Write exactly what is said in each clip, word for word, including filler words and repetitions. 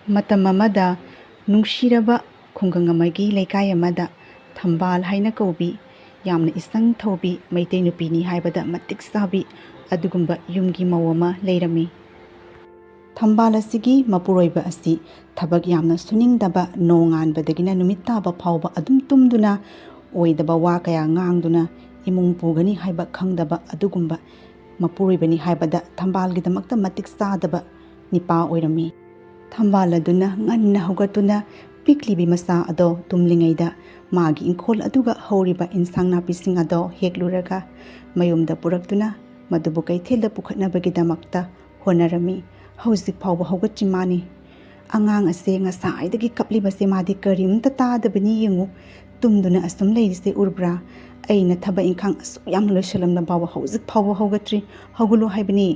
ꯃꯇꯝ ꯑꯃꯗ ꯅꯨꯡꯁꯤꯔꯕ ꯈꯨꯡꯒꯪ ꯑꯃꯒꯤ ꯂꯩꯀꯥꯏ ꯑꯃꯗ ꯊꯝꯕꯥꯜ ꯍꯥꯏꯅ ꯀꯧꯕꯤ, ꯌꯥꯝꯅ ꯏꯆꯪ ꯊꯧꯕꯤ ꯃꯩꯇꯩ ꯅꯨꯄꯤꯅꯤ ꯍꯥꯏꯕꯗ ꯃꯇꯤꯛ ꯆꯥꯕꯤ ꯑꯗꯨꯒꯨꯝꯕ ꯌꯨꯝꯒꯤ ꯃꯧ ꯑꯃ ꯂꯩꯔꯝꯃꯤ꯫ ꯊꯝꯕꯥꯜ ꯑꯁꯤꯒꯤ ꯃꯄꯨꯔꯣꯏꯕ ꯑꯁꯤ ꯊꯕꯛ ꯌꯥꯝꯅ ꯁꯨꯅꯤꯡꯗꯕ, ꯅꯣꯡꯉꯥꯟꯕꯗꯒꯤꯅ ꯅꯨꯃꯤꯠ ꯇꯥꯕ ꯐꯥꯎꯕ ꯑꯗꯨꯝ ꯇꯨꯝꯗꯨꯅ ꯑꯣꯏꯗꯕ ꯋꯥ ꯀꯌꯥ ꯉꯥꯡꯗꯨꯅ ꯏꯃꯨꯡ ꯄꯨꯒꯅꯤ ꯍꯥꯏꯕ ꯈꯪꯗꯕ ꯑꯗꯨꯒꯨꯝꯕ ꯃꯄꯨꯔꯣꯏꯕꯅꯤ ꯍꯥꯏꯕꯗ ꯊꯝꯕꯥꯜꯒꯤꯗꯃꯛꯇ ꯃꯇꯤꯛ ꯆꯥꯗꯕ ꯅꯤꯄꯥ ꯑꯣꯏꯔꯝꯃꯤ꯫ ꯊꯝꯕꯥꯜ ꯑꯗꯨꯅ ꯉꯟꯅ ꯍꯧꯒꯠꯇꯨꯅ ꯄꯤꯛꯂꯤꯕꯤ ꯃꯆꯥ ꯑꯗꯣ ꯇꯨꯝꯂꯤꯉꯩꯗ ꯃꯥꯒꯤ ꯏꯪꯈꯣꯜ ꯑꯗꯨꯒ ꯍꯧꯔꯤꯕ ꯏꯟꯁꯥꯡ ꯅꯥꯄꯤꯁꯤꯡ ꯑꯗꯣ ꯍꯦꯛꯂꯨꯔꯒ ꯃꯌꯨꯝꯗ ꯄꯨꯔꯛꯇꯨꯅ ꯃꯗꯨꯕꯨ ꯀꯩꯊꯦꯜꯗ ꯄꯨꯈꯠꯅꯕꯒꯤꯗꯃꯛꯇ ꯍꯣꯠꯅꯔꯝꯃꯤ꯫ ꯍꯧꯖꯤꯛ ꯐꯥꯎꯕ ꯍꯧꯒꯠꯇ꯭ꯔꯤ ꯃꯥꯅꯤ꯫ ꯑꯉꯥꯡ ꯑꯁꯦ ꯉꯁꯥꯏꯗꯒꯤ ꯀꯞꯂꯤꯕꯁꯦ ꯃꯥꯗꯤ ꯀꯔꯤꯝꯇ ꯇꯥꯗꯕꯅꯤ ꯌꯦꯡꯉꯨ꯫ ꯇꯨꯝꯗꯨꯅ ꯑꯁꯨꯝ ꯂꯩꯔꯤꯁꯦ ꯎꯔꯕ꯭ꯔꯥ? ꯑꯩꯅ ꯊꯕꯛ ꯏꯪꯈꯥꯡ ꯑꯁꯨꯛ ꯌꯥꯝꯅ ꯂꯣꯏꯁꯤꯜꯂꯝꯂ ꯐꯥꯎꯕ ꯍꯧꯖꯤꯛ ꯐꯥꯎꯕ ꯍꯧꯒꯠꯇ꯭ꯔꯤ꯫ ꯍꯧꯒꯠꯂꯣ ꯍꯥꯏꯕꯅꯤ꯫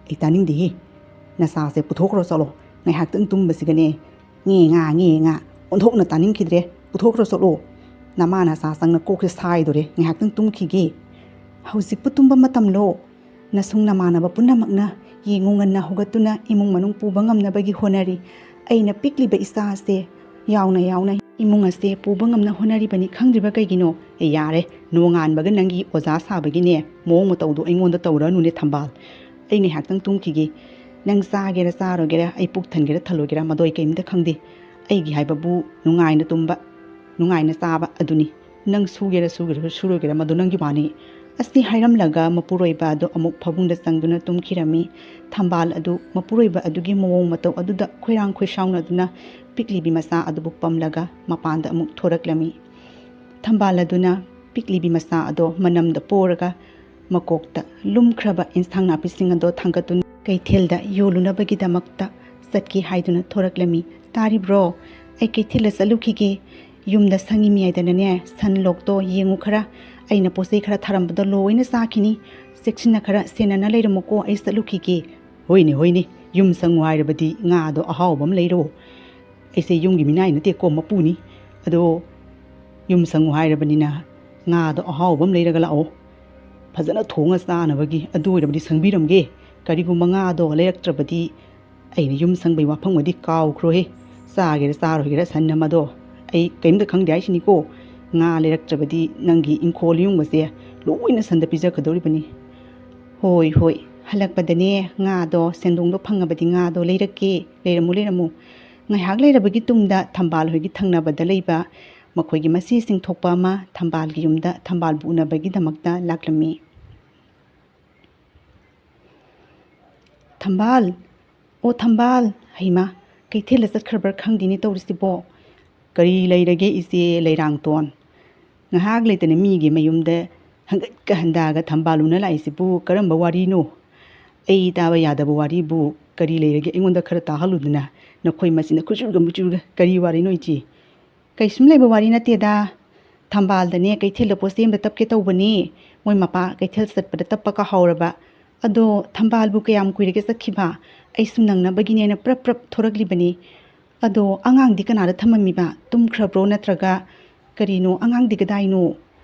ꯑꯩ ꯇꯥꯅꯤꯡꯗꯦꯍꯦ꯫ ꯅꯆꯥꯁꯦ ꯄꯨꯊꯣꯛꯈ꯭ꯔꯣ ꯆꯠꯂꯣ꯫ ꯉꯥꯏꯍꯥꯛꯇꯪ ꯇꯨꯝꯕꯁꯤꯒꯅꯦ꯫ ꯉꯦ ꯉꯥ, ꯉꯦ ꯉꯥ꯫ ꯑꯣꯟꯊꯣꯛꯅ ꯇꯥꯅꯤꯡꯈꯤꯗ꯭ꯔꯦ꯫ ꯄꯨꯊꯣꯛꯈ꯭ꯔꯣ ꯆꯠꯂꯣ꯫ ꯅꯃꯥ ꯅꯆꯥ ꯆꯪꯅ ꯀꯣꯛꯁꯦ ꯁꯥꯏꯗꯣꯔꯦ꯫ ꯉꯥꯏꯍꯥꯛꯇꯪ ꯇꯨꯝꯈꯤꯒꯦ꯫ ꯍꯧꯖꯤꯛꯄꯨ ꯇꯨꯝꯕ ꯃꯇꯝꯂꯣ? ꯅꯁꯨꯡ ꯅꯃꯥꯟꯅꯕ ꯄꯨꯝꯅꯃꯛꯅ ꯌꯦꯡꯉꯨ ꯉꯟꯅ ꯍꯧꯒꯠꯇꯨꯅ ꯏꯃꯨꯡ ꯃꯅꯨꯡ ꯄꯨꯕ ꯉꯝꯅꯕꯒꯤ ꯍꯣꯠꯅꯔꯤ꯫ ꯑꯩꯅ ꯄꯤꯛꯂꯤꯕ ꯏꯆꯥ ꯑꯁꯦ ꯌꯥꯎꯅ ꯌꯥꯎꯅ ꯏꯃꯨꯡ ꯑꯁꯦ ꯄꯨꯕ ꯉꯝꯅ ꯍꯣꯠꯅꯔꯤꯕꯅꯤ꯫ ꯈꯪꯗ꯭ꯔꯤꯕ ꯀꯩꯒꯤꯅꯣ? ꯑꯦ, ꯌꯥꯔꯦ, ꯅꯣꯡꯉꯥꯟꯕꯒ ꯅꯪꯒꯤ ꯑꯣꯖꯥ ꯁꯥꯕꯒꯤꯅꯦ ꯃꯑꯣꯡ ꯃꯇꯧꯗꯣ ꯑꯩꯉꯣꯟꯗ ꯇꯧꯔꯅꯨꯅꯦ ꯊꯝꯕꯥꯜ꯫ ꯑꯩ ꯉꯥꯏꯍꯥꯛꯇꯪ ꯇꯨꯝꯈꯤꯒꯦ꯫ ꯅꯪ ꯆꯥꯒꯦꯔꯥ ꯆꯥꯔꯣꯏꯒꯦꯔꯥ, ꯑꯩ ꯄꯨꯛ ꯊꯟꯒꯦꯔꯥ ꯊꯜꯂꯣꯏꯒꯦꯔꯥ, ꯃꯗꯣ ꯑꯩ ꯀꯩꯝꯇ ꯈꯪꯗꯦ꯫ ꯑꯩꯒꯤ ꯍꯥꯏꯕꯕꯨ ꯅꯨꯡꯉꯥꯏꯅ ꯇꯨꯝꯕ, ꯅꯨꯡꯉꯥꯏꯅ ꯆꯥꯕ ꯑꯗꯨꯅꯤ꯫ ꯅꯪ ꯁꯨꯒꯦꯔꯥ ꯁꯨꯒꯦꯔꯥ ꯁꯨꯔꯣꯏꯒꯦꯔꯥ, ꯃꯗꯨ ꯅꯪꯒꯤ ꯋꯥꯅꯤ꯫ ꯑꯁꯤ ꯍꯥꯏꯔꯝꯂꯒ ꯃꯄꯨꯔꯣꯏꯕ ꯑꯗꯨ ꯑꯃꯨꯛ ꯐꯃꯨꯡꯗ ꯆꯪꯗꯨꯅ ꯇꯨꯝꯈꯤꯔꯝꯃꯤ꯫ ꯊꯝꯕꯥꯜ ꯑꯗꯨ ꯃꯄꯨꯔꯣꯏꯕ ꯑꯗꯨꯒꯤ ꯃꯑꯣꯡ ꯃꯇꯧ ꯑꯗꯨꯗ ꯈꯣꯏꯔꯥꯡ ꯈꯣꯏꯁꯥꯎꯅꯗꯨꯅ ꯄꯤꯛꯂꯤꯕꯤ ꯃꯆꯥ ꯑꯗꯨꯕꯨ ꯄꯝꯂꯒ ꯃꯄꯥꯟꯗ ꯑꯃꯨꯛ ꯊꯣꯔꯛꯂꯝꯃꯤ꯫ ꯊꯝꯕꯥꯜ ꯑꯗꯨꯅ ꯄꯤꯛꯂꯤꯕꯤ ꯃꯆꯥ ꯑꯗꯣ ꯃꯅꯝꯗ ꯄꯣꯔꯒ ꯃꯀꯣꯛꯇ ꯂꯨꯝꯈ꯭ꯔꯕ ꯏꯟꯁꯥꯡ ꯅꯥꯄꯤꯁꯤꯡ ꯑꯗꯣ ꯊꯥꯡꯒꯠꯇꯨꯅ ꯀꯩꯊꯦꯜꯗ ꯌꯣꯜꯂꯨꯅꯕꯒꯤꯗꯃꯛꯇ ꯆꯠꯀꯦ ꯍꯥꯏꯗꯨꯅ ꯊꯣꯔꯛꯂꯝꯃꯤ꯫ "ꯇꯥꯔꯤꯕ꯭ꯔꯣ? ꯑꯩ ꯀꯩꯊꯦꯜꯗ ꯆꯠꯂꯨꯈꯤꯒꯦ꯫ ꯌꯨꯝꯗ ꯁꯪꯉꯤꯃꯤ ꯍꯥꯏꯗꯅꯅꯦ, ꯁꯟ ꯂꯣꯛꯇꯣ ꯌꯦꯡꯉꯨ ꯈꯔ꯫ ꯑꯩꯅ ꯄꯣꯠ ꯆꯩ ꯈꯔ ꯊꯥꯔꯝꯕꯗꯣ ꯂꯣꯏꯅ ꯆꯥꯈꯤꯅꯤ꯫ ꯆꯦꯛꯁꯤꯟꯅ ꯈꯔ ꯁꯦꯟꯅꯅ ꯂꯩꯔꯝꯃꯨꯀꯣ, ꯑꯩ ꯆꯠꯂꯨꯈꯤꯒꯦ꯫" "ꯍꯣꯏꯅꯦ, ꯍꯣꯏꯅꯦ, ꯌꯨꯝ ꯁꯪꯉꯨ ꯍꯥꯏꯔꯕꯗꯤ ꯉꯥꯗꯣ ꯑꯍꯥꯎꯕ ꯑꯃ ꯂꯩꯔꯣ꯫ ꯑꯩꯁꯦ ꯌꯨꯝꯒꯤ ꯃꯤꯅꯥꯏ ꯅꯠꯇꯦꯀꯣ, ꯃꯄꯨꯅꯤ꯫ ꯑꯗꯣ ꯌꯨꯝ ꯁꯪꯉꯨ ꯍꯥꯏꯔꯕꯅꯤꯅ ꯉꯥꯗꯣ ꯑꯍꯥꯎꯕ ꯑꯃ ꯂꯩꯔꯒ ꯂꯥꯛꯑꯣ꯫ ꯐꯖꯅ ꯊꯣꯡꯉ ꯆꯥꯅꯕꯒꯤ꯫ ꯑꯗꯨ ꯑꯣꯏꯔꯕꯗꯤ ꯁꯪꯕꯤꯔꯝꯒꯦ꯫ ꯀꯔꯤꯒꯨꯝꯕ ꯉꯥꯗꯣ ꯂꯩꯔꯛꯇ꯭ꯔꯕꯗꯤ ꯑꯩꯅ ꯌꯨꯝ ꯁꯪꯕꯩ ꯋꯥꯐꯝꯒꯗꯤ ꯀꯥꯎꯈ꯭ꯔꯣꯍꯦ꯫ ꯆꯥꯒꯦꯔꯥ ꯆꯥꯔꯣꯏꯒꯦꯔꯥ ꯁꯟ ꯑꯃꯗꯣ꯫ ꯑꯩ ꯀꯔꯤꯝꯇ ꯈꯪꯗꯦ ꯍꯥꯏꯁꯤꯅꯤꯀꯣ꯫ ꯉꯥ ꯂꯩꯔꯛꯇ꯭ꯔꯕꯗꯤ ꯅꯪꯒꯤ ꯏꯪꯈꯣꯜ ꯌꯨꯝꯒꯁꯦ ꯂꯣꯏꯅ ꯁꯟꯗ ꯄꯤꯖꯀꯗꯧꯔꯤꯕꯅꯤ꯫ ꯍꯣꯏ, ꯍꯣꯏ, ꯍꯜꯂꯛꯄꯗꯅꯦ ꯉꯥꯗꯣ, ꯁꯦꯟꯗꯣꯡꯗꯣ ꯐꯪꯉꯕꯗꯤ ꯉꯥꯗꯣ ꯂꯩꯔꯛꯀꯦ꯫ ꯂꯩꯔꯝꯃꯨ, ꯂꯩꯔꯝꯃꯨ꯫ ꯉꯥꯏꯍꯥꯛ ꯂꯩꯔꯕꯒꯤ ꯇꯨꯡꯗ ꯊꯝꯕꯥꯜ ꯍꯣꯏꯒꯤ ꯊꯪꯅꯕꯗ ꯂꯩꯕ ꯃꯈꯣꯏꯒꯤ ꯃꯆꯦꯁꯤꯡ ꯊꯣꯛꯄ ꯑꯃ ꯊꯝꯕꯥꯜꯒꯤ ꯌꯨꯝꯗ ꯊꯝꯕꯥꯜꯕꯨ ꯎꯅꯕꯒꯤꯗꯃꯛꯇ ꯂꯥꯛꯂꯝꯃꯤ꯫ "ꯊꯝꯕꯥꯜ, ꯑꯣ ꯊꯝꯕꯥꯜ, ꯍꯩꯃꯥ, ꯀꯩꯊꯦꯜꯗ ꯆꯠꯈ꯭ꯔꯕ꯭ꯔꯥ ꯈꯪꯗꯦꯅꯦ ꯇꯧꯔꯤꯁꯤꯕꯣ꯫ ꯀꯔꯤ ꯂꯩꯔꯒꯦ ꯏꯆꯦ ꯂꯩꯔꯥꯡꯇꯣꯟ? ꯉꯥꯏꯍꯥꯛ ꯂꯩꯇꯅ ꯃꯤꯒꯤ ꯃꯌꯨꯝꯗ ꯍꯪꯒꯠꯀ ꯍꯟꯗꯥꯒ ꯊꯝꯕꯥꯜ ꯎꯅ ꯂꯥꯛꯏꯁꯤꯕꯨ ꯀꯔꯝꯕ ꯋꯥꯔꯤꯅꯣ? ꯑꯩ ꯇꯥꯕ ꯌꯥꯗꯕ ꯋꯥꯔꯤꯕꯨ ꯀꯔꯤ ꯂꯩꯔꯒꯦ? ꯑꯩꯉꯣꯟꯗ ꯈꯔ ꯇꯥꯍꯜꯂꯨꯗꯅ, ꯅꯈꯣꯏ ꯃꯁꯤꯅ ꯈꯨꯆꯨꯔꯒ ꯃꯨꯆꯨꯔꯒ ꯀꯔꯤ ꯋꯥꯔꯤꯅꯣ ꯏꯆꯦ?" "ꯀꯩꯁꯨꯝ ꯂꯩꯕ ꯋꯥꯔꯤ ꯅꯠꯇꯦꯗ꯫ ꯊꯝꯕꯥꯜꯗꯅꯦ ꯀꯩꯊꯦꯜꯗ ꯄꯣꯠ ꯆꯩ ꯑꯝꯇ ꯇꯞꯀꯦ ꯇꯧꯕꯅꯤ꯫ ꯃꯣꯏ ꯃꯄꯥ ꯀꯩꯊꯦꯜ ꯆꯠꯄꯗ ꯇꯞꯄ ꯀꯥꯍꯧꯔꯕ꯫ ꯑꯗꯣ ꯊꯝꯕꯥꯜꯕꯨ ꯀꯌꯥꯝ ꯀꯨꯏꯔꯒꯦ ꯆꯠꯈꯤꯕ? ꯑꯩꯁꯨ ꯅꯪꯅꯕꯒꯤꯅꯦꯅ ꯄ꯭ꯔꯞ ꯄ꯭ꯔꯞ ꯊꯣꯔꯛꯂꯤꯕꯅꯤ꯫ ꯑꯗꯣ ꯑꯉꯥꯡꯗꯤ ꯀꯅꯥꯗ ꯊꯝꯃꯝꯃꯤꯕ? ꯇꯨꯝꯈ꯭ꯔꯕ꯭ꯔꯣ ꯅꯠꯇ꯭ꯔꯒ ꯀꯔꯤꯅꯣ? ꯑꯉꯥꯡꯗꯤ ꯀꯗꯥꯏꯅꯣ?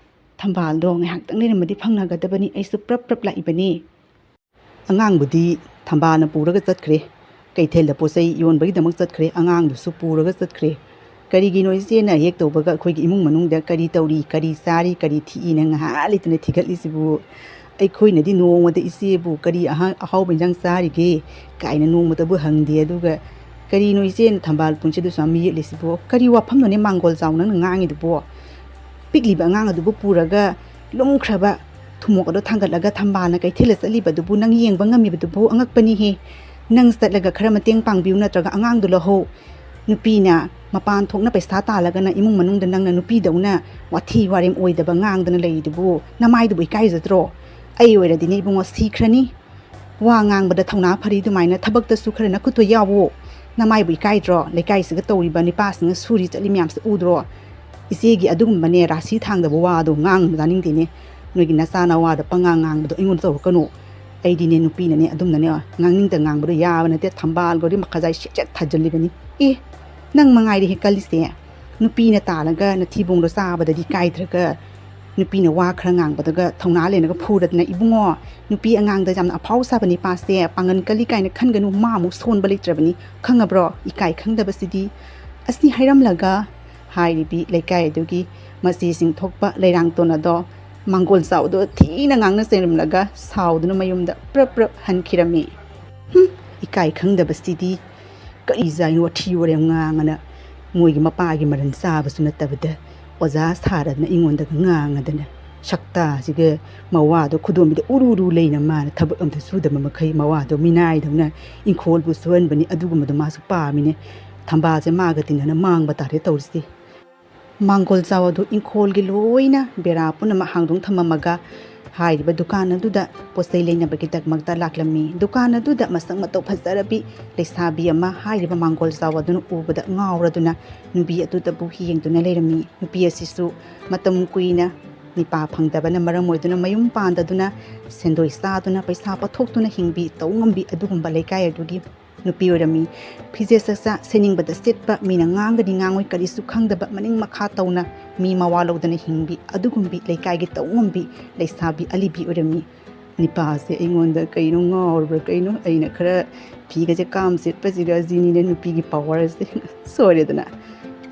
ꯊꯝꯕꯥꯜꯗꯣ ꯉꯥꯏꯍꯥꯛꯇꯪ ꯂꯩꯔꯝꯃꯗꯤ ꯐꯪꯅꯒꯗꯕꯅꯤ꯫ ꯑꯩꯁꯨ ꯄ꯭ꯔꯞ ꯄ꯭ꯔꯞ ꯂꯥꯛꯏꯕꯅꯤ꯫" ꯑꯉꯥꯡꯕꯨꯗꯤ ꯊꯝꯕꯥꯜꯅ ꯄꯨꯔꯒ ꯆꯠꯈ꯭ꯔꯦ꯫ ꯀꯩꯊꯦꯜꯗ ꯄꯣꯠ ꯆꯩ ꯌꯣꯟꯕꯒꯤꯗꯃꯛ ꯆꯠꯈ꯭ꯔꯦ꯫ ꯑꯉꯥꯡꯗꯨꯁꯨ ꯄꯨꯔꯒ ꯆꯠꯈ꯭ꯔꯦ꯫ ꯀꯔꯤꯒꯤꯅꯣ ꯏꯆꯦꯅ ꯍꯦꯛ ꯇꯧꯕꯒ ꯑꯩꯈꯣꯏꯒꯤ ꯏꯃꯨꯡ ꯃꯅꯨꯡꯗ ꯀꯔꯤ ꯇꯧꯔꯤ, ꯀꯔꯤ ꯆꯥꯔꯤ, ꯀꯔꯤ ꯊꯤꯛꯏꯅ ꯉꯥꯏꯍꯥꯛ ꯂꯩꯇꯅ ꯊꯤꯒꯠꯂꯤꯁꯤꯕꯨ? ꯑꯩꯈꯣꯏꯅꯗꯤ ꯅꯣꯡꯃꯗ "ꯏꯆꯦꯕꯨ ꯀꯔꯤ ꯑꯍ-, ꯑꯍꯥꯎꯕ ꯏꯟꯖꯥꯡ ꯆꯥꯔꯤꯒꯦ?" ꯀꯥꯏꯅ ꯅꯣꯡꯃꯇꯕꯨ ꯍꯪꯗꯦ꯫ ꯑꯗꯨꯒ ꯀꯔꯤꯅꯣ ꯏꯆꯦꯅ ꯊꯝꯕꯥꯜ ꯄꯨꯟꯁꯤꯗꯁꯨ ꯌꯥꯝ ꯌꯦꯠꯂꯤꯁꯤꯕꯣ? ꯀꯔꯤ ꯋꯥꯐꯝꯅꯣꯅꯦ ꯃꯥꯡꯒꯣꯜ ꯆꯥꯎ ꯅꯪꯅ ꯉꯥꯡꯉꯤꯗꯨꯕꯣ? ꯄꯤꯛꯂꯤꯕ ꯑꯉꯥꯡ ꯑꯗꯨꯕꯨ ꯄꯨꯔꯒ ꯂꯨꯝꯈ꯭ꯔꯕ ꯊꯨꯝꯃꯣꯛ ꯑꯗꯣ ꯊꯥꯡꯒꯠꯂꯒ ꯊꯝꯕꯥꯜꯅ ꯀꯩꯊꯦꯜꯗ ꯆꯠꯂꯤꯕꯗꯨꯕꯨ ꯅꯪ ꯌꯦꯡꯕ ꯉꯝꯃꯤꯕꯗꯨꯕꯨ ꯑꯉꯛꯄꯅꯤꯍꯦ꯫ ꯅꯪ ꯆꯠꯂꯒ ꯈꯔ ꯃꯇꯦꯡ ꯄꯥꯡꯕꯤꯌꯨ, ꯅꯠꯇ꯭ꯔꯒ ꯑꯉꯥꯡꯗꯨ ꯂꯧꯍꯧ꯫ ꯅꯨꯄꯤꯅ ꯃꯄꯥꯟ ꯊꯣꯛꯅ ꯄꯩꯁꯥ ꯇꯥꯜꯂꯒꯅ ꯏꯃꯨꯡ ꯃꯅꯨꯡꯗ ꯅꯪꯅ ꯅꯨꯄꯤꯗꯧꯅ ꯋꯥꯊꯤ ꯋꯥꯔꯦꯝ ꯑꯣꯏꯗꯕ ꯉꯥꯡꯗꯅ ꯂꯩꯔꯤꯗꯨꯕꯨ ꯅꯃꯥꯏꯗꯨꯕꯨ ꯏꯀꯥꯏꯖꯗ꯭ꯔꯣ? ꯑꯩ ꯑꯣꯏꯔꯗꯤꯅꯦ ꯏꯕꯨꯡꯉꯣ, ꯁꯤꯈ꯭ꯔꯅꯤ꯫ ꯋꯥ ꯉꯥꯡꯕꯗ ꯊꯧꯅꯥ ꯐꯔꯤ ꯑꯗꯨꯃꯥꯏꯅ ꯊꯕꯛꯇꯁꯨ ꯈꯔ ꯅꯈꯨꯠꯇꯣ ꯌꯥꯎꯋꯣ꯫ ꯅꯃꯥꯏꯕꯨ ꯏꯀꯥꯏꯗ꯭ꯔꯣ? ꯂꯩꯀꯥꯏꯁꯤꯒ ꯇꯧꯔꯤꯕ ꯅꯤꯄꯥꯁꯤꯡꯅ ꯁꯨꯔꯤ ꯆꯠꯂꯤ ꯃꯌꯥꯝꯁꯦ ꯎꯗ꯭ꯔꯣ? ꯏꯆꯦꯒꯤ ꯑꯗꯨꯒꯨꯝꯕꯅꯦ ꯔꯥꯁꯤ ꯊꯥꯡꯗꯕ ꯋꯥꯗꯣ ꯉꯥꯡꯕ ꯇꯥꯅꯤꯡꯗꯦꯅꯦ꯫ ꯅꯣꯏꯒꯤ ꯅꯆꯥ ꯅꯋꯥꯗ ꯄꯉꯥꯡ ꯉꯥꯡꯕꯗꯣ ꯑꯩꯉꯣꯟꯗ ꯇꯧꯔꯛꯀꯅꯨ꯫ ꯑꯩꯗꯤꯅꯦ ꯅꯨꯄꯤꯅꯅꯦ ꯑꯗꯨꯝꯅꯅꯦ ꯉꯥꯡꯅꯤꯡꯗ ꯉꯥꯡꯕꯗꯣ ꯌꯥꯕ ꯅꯠꯇꯦ꯫ ꯊꯝꯕꯥꯜꯒꯗꯤ ꯃꯈꯥꯖꯥꯏ ꯁꯦꯠ ꯁꯦꯠ ꯊꯥꯖꯤꯜꯂꯤꯕꯅꯤ꯫ ꯑꯦ, ꯅꯪ ꯃꯉꯥꯏꯔꯦ ꯍꯦꯛ ꯀꯜꯂꯤꯁꯦ꯫ ꯅꯨꯄꯤꯅ ꯇꯥꯜꯂꯒ ꯅꯊꯤꯕꯣꯡꯗꯣ ꯆꯥꯕꯗꯗꯤ ꯀꯥꯏꯗ꯭ꯔꯒ ꯅꯨꯄꯤꯅ ꯋꯥ ꯈꯔ ꯉꯥꯡꯕꯗꯒ ꯊꯧꯅꯥ ꯂꯩꯅꯒ ꯐꯨꯔꯗꯅ, "ꯏꯕꯨꯡꯉꯣ, ꯅꯨꯄꯤ ꯑꯉꯥꯡꯗ ꯌꯥꯝꯅ ꯑꯐꯥꯎ ꯁꯥꯕ ꯅꯤꯄꯥꯁꯦ ꯄꯥꯡꯒꯟ ꯀꯜꯂꯤ ꯀꯥꯏꯅ ꯈꯟꯒꯅꯨ, ꯃꯥ ꯑꯃꯨꯛ ꯁꯣꯟꯕ ꯂꯩꯇ꯭ꯔꯕꯅꯤ, ꯈꯪꯉꯕ꯭ꯔꯣ? ꯏꯀꯥꯏ ꯈꯪꯗꯕꯁꯤꯗꯤ!" ꯑꯁꯤ ꯍꯥꯏꯔꯝꯂꯒ ꯍꯥꯏꯔꯤꯕꯤ ꯂꯩꯀꯥꯏ ꯑꯗꯨꯒꯤ ꯃꯆꯤꯁꯤꯡ ꯊꯣꯛꯄ ꯂꯩꯔꯥꯡꯇꯣꯟ ꯑꯗꯣ ꯃꯥꯡꯒꯣꯜ ꯆꯥꯎꯗꯣ ꯊꯤꯅ ꯉꯥꯡꯅ ꯆꯩꯔꯝꯂꯒ ꯁꯥꯎꯗꯨꯅ ꯃꯌꯨꯝꯗ ꯄ꯭ꯔꯞ ꯄ꯭ꯔꯞ ꯍꯟꯈꯤꯔꯝꯃꯤ꯫ "ꯍꯨꯝ, ꯏꯀꯥꯏ ꯈꯪꯗꯕꯁꯤꯗꯤ! ꯀꯔꯤ ꯖꯥꯏ ꯋꯥꯊꯤ ꯋꯥꯔꯦꯝ ꯉꯥꯡꯉꯅ ꯃꯣꯏꯒꯤ ꯃꯄꯥꯒꯤ ꯃꯔꯟ ꯆꯥꯕꯁꯨ ꯅꯠꯇꯕꯗ ꯑꯣꯖꯥ ꯁꯥꯔꯗꯅ ꯑꯩꯉꯣꯟꯗꯒ ꯉꯥꯡꯉꯗꯅ, ꯁꯛꯇꯥꯁꯤꯒ!" ꯃꯋꯥꯗꯣ ꯈꯨꯗꯣꯝꯕꯤꯗ ꯎꯔꯨ ꯎꯔꯨ ꯂꯩꯅ ꯃꯥꯅ ꯊꯕꯛ ꯑꯝꯇ ꯁꯨꯗꯕ ꯃꯈꯩ ꯃꯋꯥꯗꯣ ꯃꯤꯅꯥꯏꯗꯧꯅ ꯏꯪꯈꯣꯜꯕꯨ ꯁꯨꯍꯟꯕꯅꯤ꯫ ꯑꯗꯨꯒꯨꯝꯕꯗꯣ ꯃꯥꯁꯨ ꯄꯥꯝꯃꯤꯅꯦ꯫ ꯊꯝꯕꯥꯜꯁꯦ ꯃꯥꯒ ꯇꯤꯟꯅꯅ ꯃꯥꯡꯕ ꯇꯥꯔꯦ ꯇꯧꯔꯤꯁꯤ꯫ ꯃꯥꯡꯒꯣꯜ ꯆꯥꯎ ꯑꯗꯨ ꯏꯪꯈꯣꯜꯒꯤ ꯂꯣꯏꯅ ꯕꯦꯔꯥ ꯄꯨꯝꯅꯃꯛ ꯍꯥꯡꯗꯣꯛ ꯊꯝꯃꯝꯃꯒ ꯍꯥꯏꯔꯤꯕ ꯗꯨꯀꯥꯟ ꯑꯗꯨꯗ ꯄꯣꯠ ꯆꯩ ꯂꯩꯅꯕꯒꯤꯗꯃꯛꯇ ꯂꯥꯛꯂꯝꯃꯤ꯫ ꯗꯨꯀꯥꯟ ꯑꯗꯨꯗ ꯃꯁꯛ ꯃꯇꯧ ꯐꯖꯔꯕꯤ ꯂꯩꯁꯥꯕꯤ ꯑꯃ ꯍꯥꯏꯔꯤꯕ ꯃꯥꯡꯒꯣꯜ ꯆꯥꯎ ꯑꯗꯨꯅ ꯎꯕꯗ ꯉꯥꯎꯔꯗꯨꯅ ꯅꯨꯄꯤ ꯑꯗꯨꯗꯕꯨ ꯌꯦꯡꯗꯨꯅ ꯂꯩꯔꯝꯃꯤ꯫ ꯅꯨꯄꯤ ꯑꯁꯤꯁꯨ ꯃꯇꯝ ꯀꯨꯏꯅ ꯅꯤꯄꯥ ꯐꯪꯗꯕꯅ ꯃꯔꯝ ꯑꯣꯏꯗꯨꯅ ꯃꯌꯨꯝ ꯄꯥꯟꯗꯗꯨꯅ ꯁꯦꯟꯗꯣꯏ ꯆꯥꯗꯨꯅ ꯄꯩꯁꯥ ꯄꯊꯣꯛꯇꯨꯅ ꯍꯤꯡꯕꯤ ꯇꯧ ꯉꯝꯕꯤ ꯑꯗꯨꯒꯨꯝꯕ ꯂꯩꯀꯥꯏ ꯑꯗꯨꯒꯤ ꯅꯨꯄꯤ ꯑꯣꯏꯔꯝꯃꯤ꯫ ꯐꯤꯖꯦꯠ ꯆꯛꯆꯥ ꯁꯦꯠꯅꯤꯡꯕꯗ ꯁꯦꯠꯄ, ꯃꯤꯅ ꯉꯥꯡꯒꯅꯤ ꯉꯥꯡꯉꯣꯏ ꯀꯔꯤꯁꯨ ꯈꯪꯗꯕ, ꯃꯅꯤꯡ ꯃꯈꯥ ꯇꯧꯅ ꯃꯤ ꯃꯋꯥ ꯂꯧꯗꯅ ꯍꯤꯡꯕꯤ ꯑꯗꯨꯒꯨꯝꯕꯤ ꯂꯩꯀꯥꯏꯒꯤ ꯇꯧꯉꯝꯕꯤ ꯂꯩꯁꯥꯕꯤ ꯑꯂꯤꯕꯤ ꯑꯣꯏꯔꯝꯃꯤ꯫ ꯅꯤꯄꯥꯁꯦ ꯑꯩꯉꯣꯟꯗ ꯀꯩꯅꯣ ꯉꯥꯎꯔꯕ꯭ꯔꯥ ꯀꯩꯅꯣ, ꯑꯩꯅ ꯈꯔ ꯐꯤꯒꯁꯦ ꯀꯥꯝ ꯁꯦꯠꯄꯁꯤꯒ ꯑꯁꯤꯅꯤꯅꯦ ꯅꯨꯄꯤꯒꯤ ꯄꯋꯥꯔꯁꯦ꯫ ꯁꯣꯏꯔꯦꯗꯅ꯫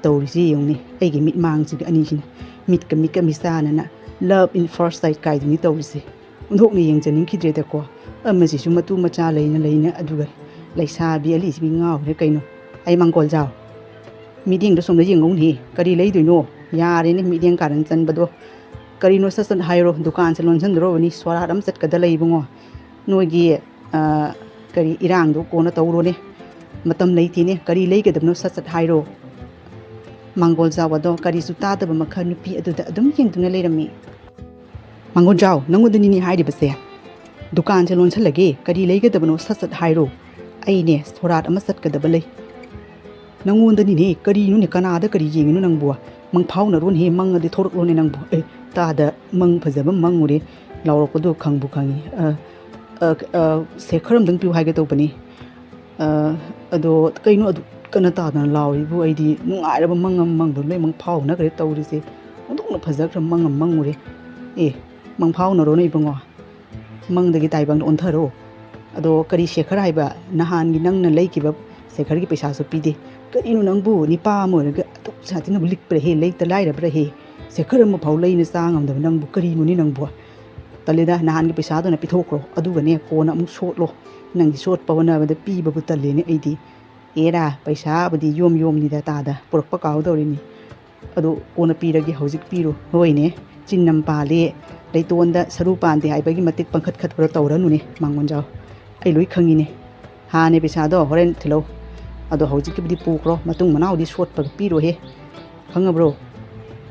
ꯇꯧꯔꯤꯁꯦ ꯌꯦꯡꯉꯨꯅꯦ, ꯑꯩꯒꯤ ꯃꯤꯠꯃꯥꯡꯁꯤꯒ ꯑꯅꯤꯁꯤꯅ ꯃꯤꯠꯀ ꯃꯤꯠꯀ ꯃꯤꯆꯥꯟꯅꯅ love in first sight ꯀꯥꯏꯗꯨꯅꯤ ꯇꯧꯔꯤꯁꯦ꯫ ꯑꯣꯟꯊꯣꯛꯅ ꯌꯦꯡꯖꯅꯤꯡꯈꯤꯗ꯭ꯔꯦꯗꯀꯣ꯫ ꯑꯃꯁꯤꯁꯨ ꯃꯇꯨ ꯃꯆꯥ ꯂꯩꯅ ꯂꯩꯅ, ꯑꯗꯨꯒ ꯂꯩꯁꯥꯕꯤ ꯑꯂꯤꯁꯤꯕꯤ ꯉꯥꯎꯔꯦ ꯀꯩꯅꯣ꯫ ꯑꯩ ꯃꯥꯡꯒꯣꯜ ꯖꯥꯎ, ꯃꯤꯠꯌꯦꯡꯗꯣ ꯁꯣꯝꯗ ꯌꯦꯡꯉꯧꯅꯦ, ꯀꯔꯤ ꯂꯩꯗꯣꯏꯅꯣ? ꯌꯥꯔꯦꯅꯦ ꯃꯤꯠꯌꯦꯡ ꯀꯥꯔꯟ ꯆꯟꯕꯗꯣ꯫ ꯀꯔꯤꯅꯣ ꯁꯠ ꯁꯠ ꯍꯥꯏꯔꯣ, ꯗꯨꯀꯥꯟꯁꯦ ꯂꯣꯟꯁꯤꯟꯗꯣꯔꯕꯅꯤ, ꯁꯣꯔꯥꯠ ꯑꯃ ꯆꯠꯀꯗ ꯂꯩ ꯏꯕꯨꯡꯉꯣ꯫ ꯅꯣꯏꯒꯤ, ꯑ, ꯀꯔꯤ ꯏꯔꯥꯡꯗꯣ ꯀꯣꯟꯅ ꯇꯧꯔꯣꯅꯦ, ꯃꯇꯝ ꯂꯩꯇꯦꯅꯦ, ꯀꯔꯤ ꯂꯩꯒꯗꯕꯅꯣ ꯁꯠ ꯁꯠ ꯍꯥꯏꯔꯣ꯫ ꯃꯥꯡꯒꯣꯜ ꯖꯥꯎ ꯑꯗꯣ ꯀꯔꯤꯁꯨ ꯇꯥꯗꯕ ꯃꯈꯜ ꯅꯨꯄꯤ ꯑꯗꯨꯗ ꯑꯗꯨꯝ ꯌꯦꯡꯗꯨꯅ ꯂꯩꯔꯝꯃꯤ꯫ ꯃꯥꯡꯒꯣꯜ ꯖꯥꯎ, ꯅꯪꯉꯣꯟꯗꯅꯤꯅꯦ ꯍꯥꯏꯔꯤꯕꯁꯦ꯫ ꯗꯨꯀꯥꯟꯁꯦ ꯂꯣꯟꯁꯜꯂꯒꯦ, ꯀꯔꯤ ꯂꯩꯒꯗꯕꯅꯣ ꯁꯠ ꯁꯠ ꯍꯥꯏꯔꯣ꯫ ꯑꯩꯅꯦ ꯁꯣꯔꯥꯠ ꯑꯃ ꯆꯠꯀꯗꯕ ꯂꯩ꯫ ꯅꯪꯉꯣꯟꯗꯅꯤꯅꯦ, ꯀꯔꯤꯅꯣꯅꯦ, ꯀꯅꯥꯗ ꯀꯔꯤ ꯌꯦꯡꯉꯤꯅꯣ ꯅꯪꯕꯨ? ꯃꯪ ꯐꯥꯎꯅꯔꯣꯅꯦꯍꯦ, ꯃꯪ ꯑꯗꯤ ꯊꯣꯔꯛꯂꯣꯅꯦ ꯅꯪꯕꯨ꯫ ꯑꯦ, ꯇꯥꯗ ꯃꯪ ꯐꯖꯕ ꯃꯪꯉꯨꯔꯦ ꯂꯥꯎꯔꯛꯄꯗꯣ ꯈꯪꯕꯨ ꯈꯪꯉꯤ꯫ ꯑ, ꯑ, ꯑ, ꯁꯦ, ꯈꯔ ꯑꯝꯇꯪ ꯄꯤꯌꯨ ꯍꯥꯏꯒꯦ ꯇꯧꯕꯅꯤ꯫ ꯑ, ꯑꯗꯣ ꯀꯩꯅꯣ ꯑꯗꯨ ꯀꯟꯅ ꯇꯥꯗꯅ ꯂꯥꯎꯔꯤꯕꯨ? ꯑꯩꯗꯤ ꯅꯨꯡꯉꯥꯏꯔꯕ ꯃꯪ ꯑꯃ ꯃꯪꯕ ꯂꯣꯏ ꯃꯪ ꯐꯥꯎꯅꯈ꯭ꯔꯦ ꯇꯧꯔꯤꯁꯦ꯫ ꯑꯣꯟꯊꯣꯛ ꯐꯖꯈ꯭ꯔ ꯃꯪ ꯑꯃ ꯃꯪꯉꯨꯔꯦ꯫ ꯑꯦ, ꯃꯪ ꯐꯥꯎꯅꯔꯣꯅꯦ ꯏꯕꯨꯡꯉꯣ, ꯃꯪꯗꯒꯤ ꯇꯥꯏꯕꯪꯗ ꯑꯣꯟꯊꯔꯣ꯫ ꯑꯗꯣ ꯀꯔꯤ ꯁꯦꯈꯔ ꯍꯥꯏꯕ? ꯅꯍꯥꯟꯒꯤ ꯅꯪꯅ ꯂꯩꯈꯤꯕ ꯁꯦꯈꯔꯒꯤ ꯄꯩꯁꯥꯁꯨ ꯄꯤꯗꯦ꯫ ꯀꯔꯤꯅꯣ ꯅꯪꯕꯨ, ꯅꯤꯄꯥ ꯑꯃ ꯑꯣꯏꯔꯒ ꯑꯗꯨꯛ ꯁꯥꯊꯤꯅꯕꯨ ꯂꯤꯛꯄ꯭ꯔꯥ ꯍꯦ, ꯂꯩꯇ ꯂꯥꯏꯔꯕ꯭ꯔꯥ ꯍꯦ? ꯁꯦꯈꯔ ꯑꯃ ꯐꯥꯎ ꯂꯩꯅ ꯆꯥ ꯉꯝꯗꯕ ꯅꯪꯕꯨ ꯀꯔꯤꯅꯣꯅꯦ ꯅꯪꯕꯨ? ꯇꯜꯂꯦꯗ, ꯅꯍꯥꯟꯒꯤ ꯄꯩꯁꯥꯗꯨꯅ ꯄꯤꯊꯣꯛꯈ꯭ꯔꯣ, ꯑꯗꯨꯒꯅꯦ ꯀꯣꯟꯅ ꯑꯃꯨꯛ ꯁꯣꯠꯂꯣ꯫ ꯅꯪꯒꯤ ꯁꯣꯠꯄ ꯍꯣꯠꯅꯕꯗ ꯄꯤꯕꯕꯨ ꯇꯜꯂꯦꯅꯦ ꯑꯩꯗꯤ꯫ ꯑꯦꯔꯥ, ꯄꯩꯁꯥꯕꯨꯗꯤ ꯌꯣꯝ ꯌꯣꯝꯅꯤꯗ ꯇꯥꯗ, ꯄꯨꯔꯛꯄ ꯀꯥꯎꯗꯧꯔꯤꯅꯤ꯫ ꯑꯗꯨ ꯀꯣꯟꯅ ꯄꯤꯔꯒꯦ, ꯍꯧꯖꯤꯛ ꯄꯤꯔꯨ꯫ ꯍꯣꯏꯅꯦ, ꯆꯤꯟ ꯑꯃ ꯄꯥꯜꯂꯦ, ꯂꯩꯇꯣꯟꯗ ꯁꯔꯨ ꯄꯥꯟꯗꯦ ꯍꯥꯏꯕꯒꯤ ꯃꯇꯤꯛ ꯄꯪꯈꯠ ꯈꯠꯄꯗꯣ ꯇꯧꯔꯅꯨꯅꯦ ꯃꯥꯡꯒꯣꯟꯖꯥꯎ꯫ ꯑꯩ ꯂꯣꯏ ꯈꯪꯉꯤꯅꯦ꯫ ꯍꯥꯟꯅꯦ ꯄꯩꯁꯥꯗꯣ ꯍꯣꯔꯦꯟ ꯊꯤꯜꯂꯧ꯫ ꯑꯗꯣ ꯍꯧꯖꯤꯛꯀꯤꯕꯨꯗꯤ ꯄꯨꯈ꯭ꯔꯣ, ꯃꯇꯨꯡ ꯃꯅꯥꯎꯗꯤ ꯁꯣꯠꯄꯒ ꯄꯤꯔꯣꯍꯦ꯫ ꯈꯪꯉꯕ꯭ꯔꯣ?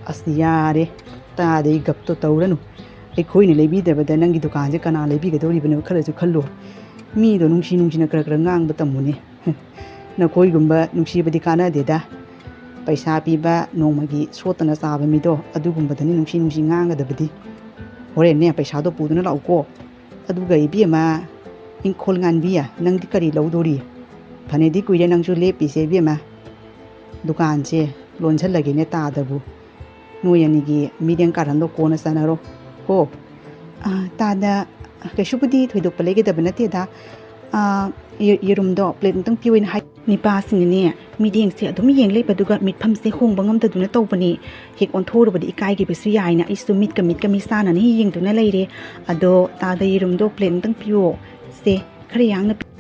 ꯑꯁ ꯌꯥꯔꯦ, ꯇꯥꯗꯦ, ꯒꯞꯇꯣ ꯇꯧꯔꯅꯨ꯫ ꯑꯩꯈꯣꯏꯅ ꯂꯩꯕꯤꯗꯕꯗ ꯅꯪꯒꯤ ꯗꯨꯀꯥꯟꯁꯦ ꯀꯅꯥ ꯂꯩꯕꯤꯒꯗꯧꯔꯤꯕꯅꯣ? ꯈꯔꯁꯨ ꯈꯜꯂꯨ꯫ ꯃꯤꯗꯣ ꯅꯨꯡꯁꯤ ꯅꯨꯡꯁꯤꯅ ꯈꯔ ꯈꯔ ꯉꯥꯡꯕ ꯇꯝꯃꯨꯅꯦ꯫ ꯅꯈꯣꯏꯒꯨꯝꯕ ꯅꯨꯡꯁꯤꯕꯗꯤ ꯀꯥꯟꯅꯗꯦꯗ꯫ ꯄꯩꯁꯥ ꯄꯤꯕ, ꯅꯣꯡꯃꯒꯤ ꯁꯣꯠꯇꯅ ꯆꯥꯕ ꯃꯤꯗꯣ, ꯑꯗꯨꯒꯨꯝꯕꯗꯅꯤ ꯅꯨꯡꯁꯤ ꯅꯨꯡꯁꯤ ꯉꯥꯡꯒꯗꯕꯗꯤ꯫ ꯍꯣꯔꯦꯟꯅꯦ ꯄꯩꯁꯥꯗꯣ ꯄꯨꯗꯨꯅ ꯂꯥꯛꯎꯀꯣ꯫ ꯑꯗꯨꯒ ꯏꯕꯦꯝꯃ, ꯏꯪꯈꯣꯜ ꯉꯥꯟꯕꯤ, ꯅꯪꯗꯤ ꯀꯔꯤ ꯂꯧꯗꯣꯔꯤ? ꯐꯅꯗꯤ ꯀꯨꯏꯔꯦ ꯅꯪꯁꯨ ꯂꯦꯞꯄꯤꯁꯦ ꯏꯕꯦꯝꯃ꯫ ꯗꯨꯀꯥꯟꯁꯦ ꯂꯣꯟꯁꯜꯂꯒꯦꯅꯦ ꯇꯥꯗꯕꯨ꯫ ꯅꯣꯏ ꯑꯅꯤꯒꯤ ꯃꯤꯔꯦꯡ ꯀꯥꯔꯟꯗꯣ ꯀꯣꯟꯅ ꯆꯥꯟꯅꯔꯣ ꯀꯣ꯫ ꯑꯥ, ꯇꯥꯗ, ꯀꯩꯁꯨꯕꯨꯗꯤ ꯊꯣꯏꯗꯣꯛꯄ ꯂꯩꯒꯗꯕ ꯅꯠꯇꯦꯗ꯫ ꯑꯥ, ꯌꯦ-, ꯌꯦꯔꯨꯝꯗꯣ ꯄ꯭ꯂꯦꯠ ꯑꯃꯇꯪ ꯄꯤꯌꯣꯅ ꯍꯥꯏ꯫ ꯅꯤꯄꯥꯁꯤꯡꯅꯅꯦ ꯃꯤꯠꯌꯦꯡꯁꯦ ꯑꯗꯨꯝ ꯌꯦꯡ ꯂꯩꯕꯗꯨꯒ ꯃꯤꯠꯐꯝꯁꯦ ꯍꯣꯡꯕ ꯉꯝꯗꯗꯨꯅ ꯇꯧꯕꯅꯤ꯫ ꯍꯦꯛ ꯑꯣꯟꯊꯣꯛꯎꯔꯕꯗꯤ ꯏꯀꯥꯏꯈꯤꯕꯁꯨ ꯌꯥꯏꯅ ꯑꯩꯁꯨ ꯃꯤꯠꯀ ꯃꯤꯠꯀ ꯃꯤꯆꯥꯟꯅꯅ ꯌꯦꯡꯗꯨꯅ ꯂꯩꯔꯦ꯫ ꯑꯗꯣ ꯇꯥꯗ, ꯌꯦꯔꯨꯝꯗꯣ ꯄ꯭ꯂꯦꯠ ꯑꯃꯇꯪ ꯄꯤꯌꯣ꯫ ꯁꯦ, ꯈꯔ ꯌꯥꯡꯅ ꯄꯤ-,